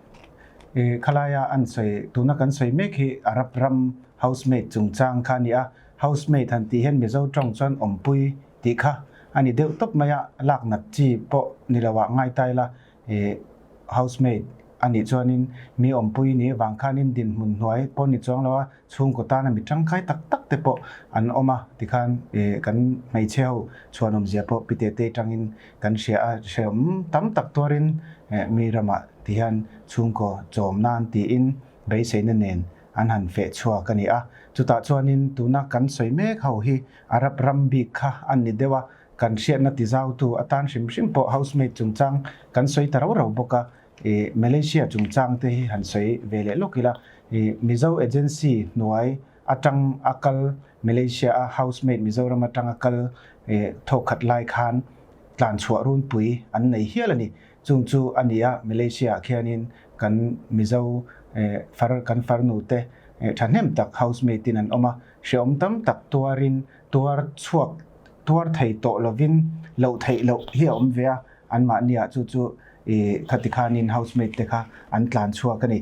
E, khalaia an sawi, tuna kan sawi mek hi Arab ram housemaid chungchang kha a ni a, housemaid han tih hian Mizo tawng chuan awmpui tih kha a ni deuh tawp mai a, lak nat chi pawh ni lo ah ngai ta ila, Ih housemaid a nih chuanin mi awmpui ni vang khanin dinhmun hnuai pawh ni chuang lo a, chhungkaw tana mi tangkai tak tak te pawh an awm a tikhan ih kan hmeichhe ho chhuanawmzia pawh pi tete atangin kan hria a, hrehawm tam tak tuarin eh mi ramah tihian chhungkaw chawm nan tiin beiseina nen an han feh chhuak a ni a, chutah chuanin tuna kan sawi mek ho hi Arab ram bik kha an ni deuh a. Kan hriatna tizautu atan hrim hrim pawh housemaid chungchang kan sawi ta rau rau bawk a, ih Malaysia chungchang te hi han sawi ve leh lawk ila, ih Mizo agency hnuai atang a kal Malaysia a housemaid Mizoram atang a kal ih thawkkhat lai khan tlan chhuah runpui an nei hial a ni. Chung chu a ni a, Malaysia ah khianin kan Mizo ih far kan farnu te ih thahnem tak housemaid in an awm a, hrehawm tam tak tuarin tuar chhuak tuar thei tawh lovin loh theih loh hi a awm ve a, anmahniah chu chu ih khati khanin housemaid te kha an tlan chhuak a ni.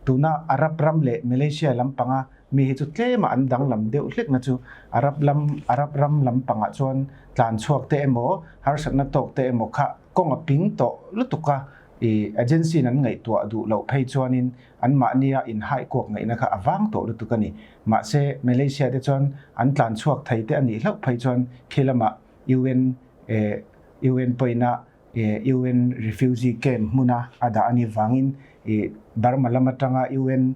Tuna Arab ram leh Malaysia lampanga mi hi chu tlema an danglam deuh hlekna chu Arab lam Arab ram lampangah chuan tlan chhuak te emaw harsatna tawk te emaw kha kawng a ping tawh lutuk a, ih agency in an ngaihtuah duh loh phei chuanin anmahnia inhaikuak ngaihna kha a vang tawh lutuk a ni. Mahse, Malaysia te chuan an tlan chhuak thei te a nih hlauh phei chuan khi lamah UN UN pawina UN refugee camp hmuna a dah a nih vangin Burma lam atanga UN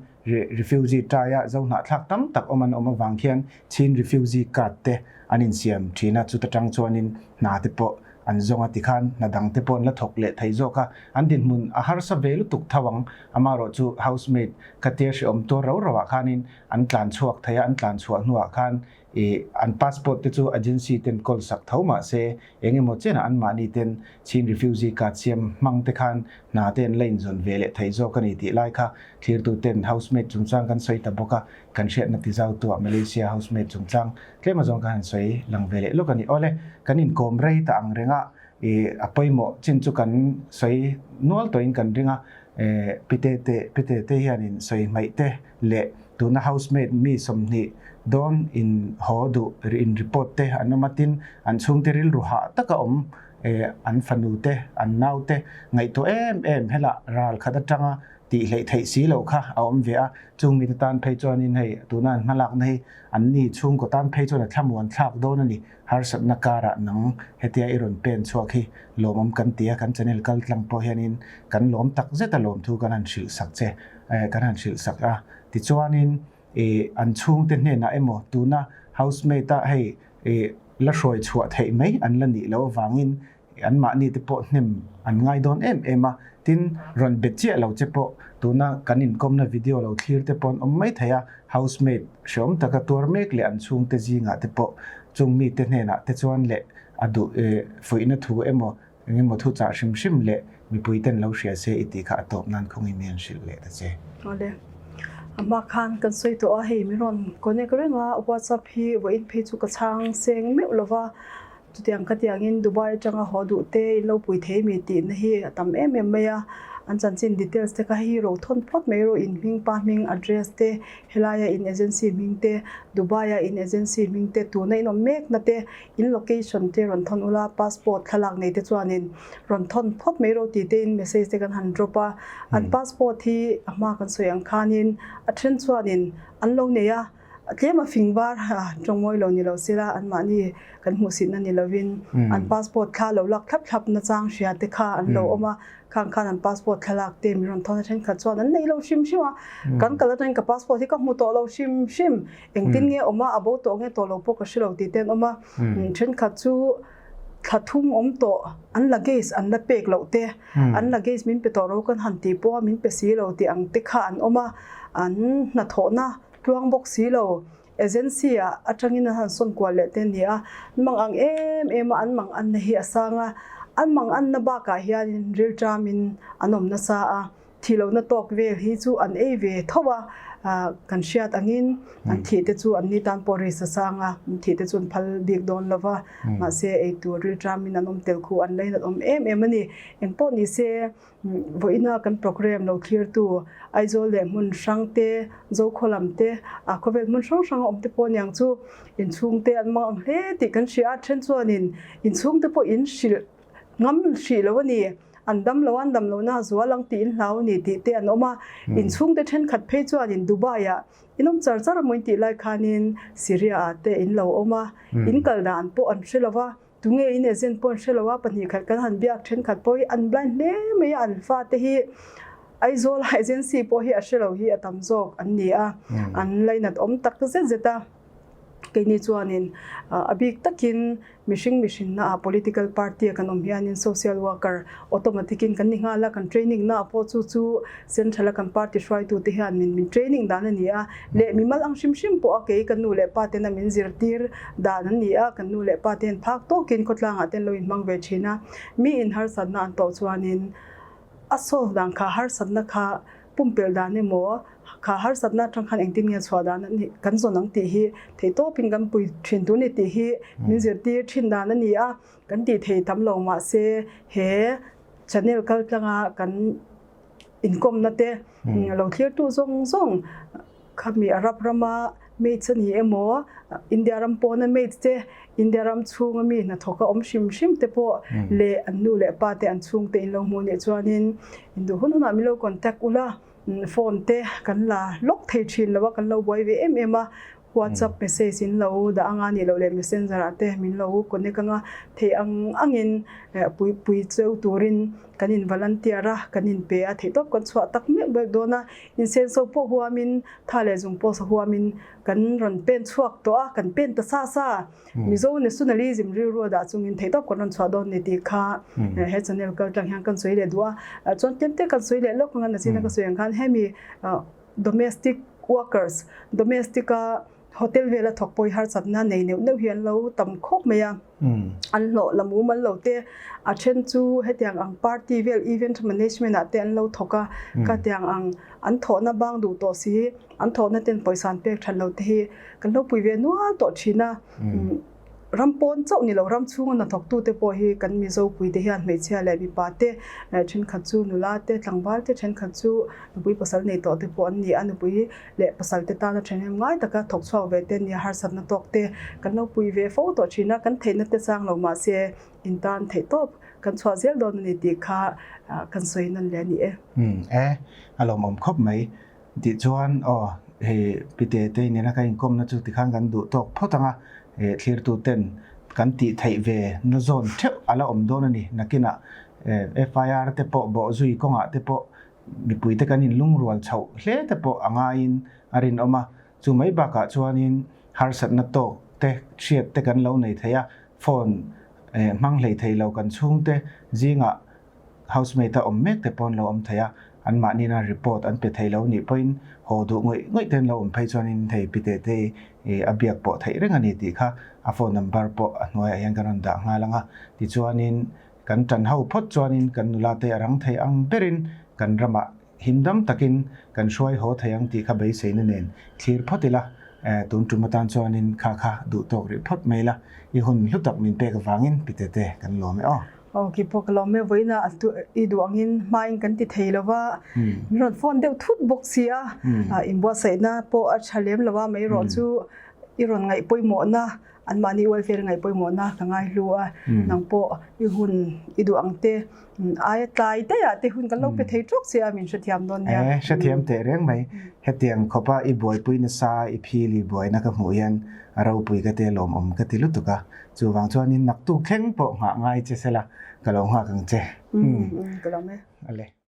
refugee taia zohnahthlak tam tak awm an awm avang khian Chin refugee card te an insiam thin a, chuta tang chuanin hna te pawh an zawng a tikhan hna dang te pawh an la thawk leh thei zawk a, an dinhmun a harsa ve lutuk tho ang. Amaherawh chu housemaid khatia hrehawm tuar rau rauah khanin an tlan chhuak thei a, an tlan chhuah hnuah khan ih an passport te chu agency ten kawl sak tho mah se eng emaw chenah anmahni ten Chin refugee card siam hmang te khan hna te an la inzawn ve leh thei zawk a ni tih lai kha thlirtu ten housemaid chungchang kan sawi ta bawk a, kan hriatna ti zautuah Malaysia housemaid chungchang Tlem azawng ka han sawi lang ve leh lawk a ni. Awle, kan inkawm rei ta ang reng a, ih a pawimawh chin chu kan sawi nual tawhin kan ring a, eh Pite te Pite te hianin sawi hmaih te leh tuna housemaid mi 20 dawn in haw duh in report te an awm a, tin an chhungte rilru hah taka awm eh an fanu te an nau te ngaihtuah em em helah ral khat atanga tih hleih theih si loh kha a awm ve a, chung mite tan phei chuanin hei tuna an hmalakna hi Anni chhungkaw tan phei chuan a thlamuan thlak dawn a ni. Harsatna karah nang hetia i rawn pen chhuak hi lawmawm kan ti a, kan channel kal tlang pawh hianin kan lawm tak zet a lawmthu kan han hrilh sak che, kan han hrilh sak a. Tichuanin ih an chhungte hnenah emaw tuna housemaid a hei ih la hruai chhuah theih mai an la nih loh avangin Anmahni te pawh hnem an ngai dawn em em a, tin, rawn bet chiah lo che pawh tuna kan inkawmna video lo thlir te pawh an awm mai thei a, housemaid hreawm taka tuar mek leh an chhungte zingah te pawh chung mite hnenah te chuan leh a duh fuihna thu emaw eng emaw thu chah hrim hrim leh mipui ten lo hria se i tih kha a tawp nan khawngin mi an hrilh leh ta che. Awle. A hma khan kan sawi tawh a, hei min rawn connect reng a, WhatsApp hi vawiin phei chu ka chhang seng meuh lova, Chutiang ka tiangin Dubai atanga haw duh te in lo pui thei mi tihna hi a tam em em mai a, an chanchin details te kha hi ro thawn phawt mai rawh, in hming pa hming address te, helaia in agency hming te, Dubai a in agency hming te, tuna in awm mekna te, in location te rawn thawn ula, passport thlalak nei te chuanin rawn thawn phawt mai rawh tih te in message te kan han drop a, an passport hi a hma kan sawi ang khanin a then chuanin an lo nei a. Tlem a fing var tawngmawi lo ni lo sela anmahni kan hmuhsitna ni lovin an passport thla lo lak thlap thlap nachang hria te kha an lo awm a, khang khan an passport thlalak te min rawn thawn a thenkhat chuan an nei lo hrim hrim a, kan kal atangin ka passport hi ka hmu tawh lo hrim hrim, engtin nge awm a, a bo tawh nge tawh lo pawh ka hre lo tih te an awm a, thenkhat chu thla thum awm tawh an luggage an la pek loh te, an luggage min pe tawh ro kan han tih pawh a min pe si lo tih ang te kha an awm a, an hnathawhna Tluang bawk si lo, agency ah atangin an han sawn kual leh te a ni a, an mang ang em em a, an mang anna hi a sang a, an mang anna bakah hianin rilṭamin an awm nasa a, thih lohna tawk vel hi chu an ei ve tho a, kan hriat angin an thih te chu anni tan pawh risk a sang a, an thih te chu an phal bik dawn lo va, mahse eitur rilṭamin an awm tel khu an lainat awm em em a ni. Engpawh ni se Vawiina kan programme lo thlirtu Aizawl leh hmun hrang te, Zokhaw lam te, a khawvel hmun hrang hranga awm te pawh aniang chu inchhung te an mang ang hle tih kan hria a, then chuanin inchhung te pawh in hrilh ngam hrih lo a ni, an dam lo a, an dam lohna a zual ang tih in hlau a ni tih te an awm a, inchhung te thenkhat phei chuanin Dubai ah in awm char char a maw in tih lai khanin Syria ah te in lo awm a, in kal dan pawh an hre lo va. Tunge in agent pawh an hre lo a, 2 khat kan han biak thenkhat pawh hi an blind hle mai a, an fate hi Aizawl agency pawh hi a hre lo hi a tam zawk an ni a, an lainat awm tak zet zet a. Keini chuanin a bik takin mihring mihrinna ah political party a kan awm hianin social worker automatic in kan ni nghal a, kan training na ah pawh chu chu central a kan party hruaitu te hian min min training dan a ni a, leh mimal ang hrim hrim pawh a kei kan nu leh pa ten a min zirtir dan an ni a, kan nu leh pa te hian phak tawkin khawtlang ah te an lo inhmang ve thin a, mi in harsatna an tawh chuanin a solve dan kha harsatna kha pumpelh dan emaw kha harsatna atang khan engtin nge chhuah dan a nih kan zawn ang tih hi theihtawpin kan pui thin tur a ni tih hi min zirtir thin dan a ni a, kan tih thei tam lo mahse he channel kal tlanga kan inkawmna te lo thlirtu zawng zawng khami Arab rama maids a ni emaw India ram pawna maids te India ram chhunga mi hnathawk a awm hrim hrim te pawh leh an nu leh pa te an chhungte in lo hmuh nih chuanin induh hun hunah min lo contact ula phone te kan la lawk thei thin lo a kan lo buai ve em em a WhatsApp message in lo dah anga nih loh leh messenger ah te min lo connect anga thei ang angin pui pui cheu turin kan in volunteer a kan in pe a theihtawp kan chhuah tak meuh meuh dawn a insenso pawh huamin tha leh zung pawh sa huamin kan rawn pen chhuak tawh a, kan pen ta sa sa. Mizo nationalism rilru a dah chungin theihtawp kan rawn chhuah dawn ni tih kha he channel kal tang hian kan sawi leh duh a. Chuan tlem te kan sawi leh lawk anga nachina ka sawi ang khan hemi domestic workers, domestic a hotel vela thawk pawh hi harsatna nei neuh neuh hi an lo tam khawp mai a. An hlawh la mumal lo te, a then chu hetiang ang party vel event management ah te an lo thawk a, khatiang ang an thawhna bang duh tawh si. An thawhna ten pawisa an pek that lo te hi kan lo pui ve nual tawh thin a. Ram pawn chauh ni lo, ram chhunga hnathawktu te pawh hi kan Mizo pui te hian hmeichhia leh mipa te, thenkhat chu nula te, tlangval te, thenkhat chu nupui pasal nei tawh te pawh an ni a. Nupui leh pasal te tana thahnem ngai taka thawk chhuak ve te nia harsatna tawk te kan lo pui ve fo tawh thin a. Kan theihna te chang lo mahse in tan theih tawp kan chhuah zel dawn a ni tih kha kan sawi nawn leh a ni e. E, a lawmawm khawp mai. Tichuan, aw, hei Pite te nena ka inkawmna chu tikhan kan duh tawk phawt ang a, eh, thlirtu ten kan tih theih ve na zawn theuh a la awm dawn a ni. Nakinah, eh, FIR te pawh bawhzui kawngah te pawh mipui te kan inlungrual chhoh hle te pawh a ngaiin a rinawm a. Chu mai bakah chuanin harsatna tawk te, hriat te kan lo nei thei a, phone, eh, hmang hlei thei lo kan chhungte zingah Housemate a awm mek te pawh an lo awm thei a, anmahni ina report an pe thei lo nih pawhin haw duh ngawih ngawih te an lo awm phei chuanin hei Pite te hi a biak pawh theih reng a ni tih kha a phone number pawh a hnuaiah hian kan rawn dah nghal ang a. Tichuanin kan tan ho phawt chuanin kan nula te a rang thei ang berin kan ramah Him dam takin kan hruai haw thei ang tih kha beiseina nen thlir phawt ila, tun tum atan chuanin kha kha duh tawk rih phawt mai ila, i hun hlu tak min pek avangin Pitete kan lawm e aw. Aw ki pawh ka lawm e, vawiinah i duh angin hmain kan ti thei lo va, min rawn phone deuh thut bawk si a, inbuatsaihna pawh a tha lem lo a, mai erawh chu i rawn ngaih pawimawhna Anmahni welfare ngaih pawimawhna ka ngai hlu a, nang pawh i hun i duh ang te, aia tlai daih ah te hun kan lo pe thei tawk che a, min hrethiam dawn nia. E, hrethiam teh reng mai. Hetiang khawpa i buaipui nasa, i phil i buaina ka hmuh hian a ropui ka ti a lawmawm ka ti lutuk a. Chuvang chuanin naktuk thleng pawh nghah ngai che sela ka lo nghak ang che. Ka lawm e. Ale.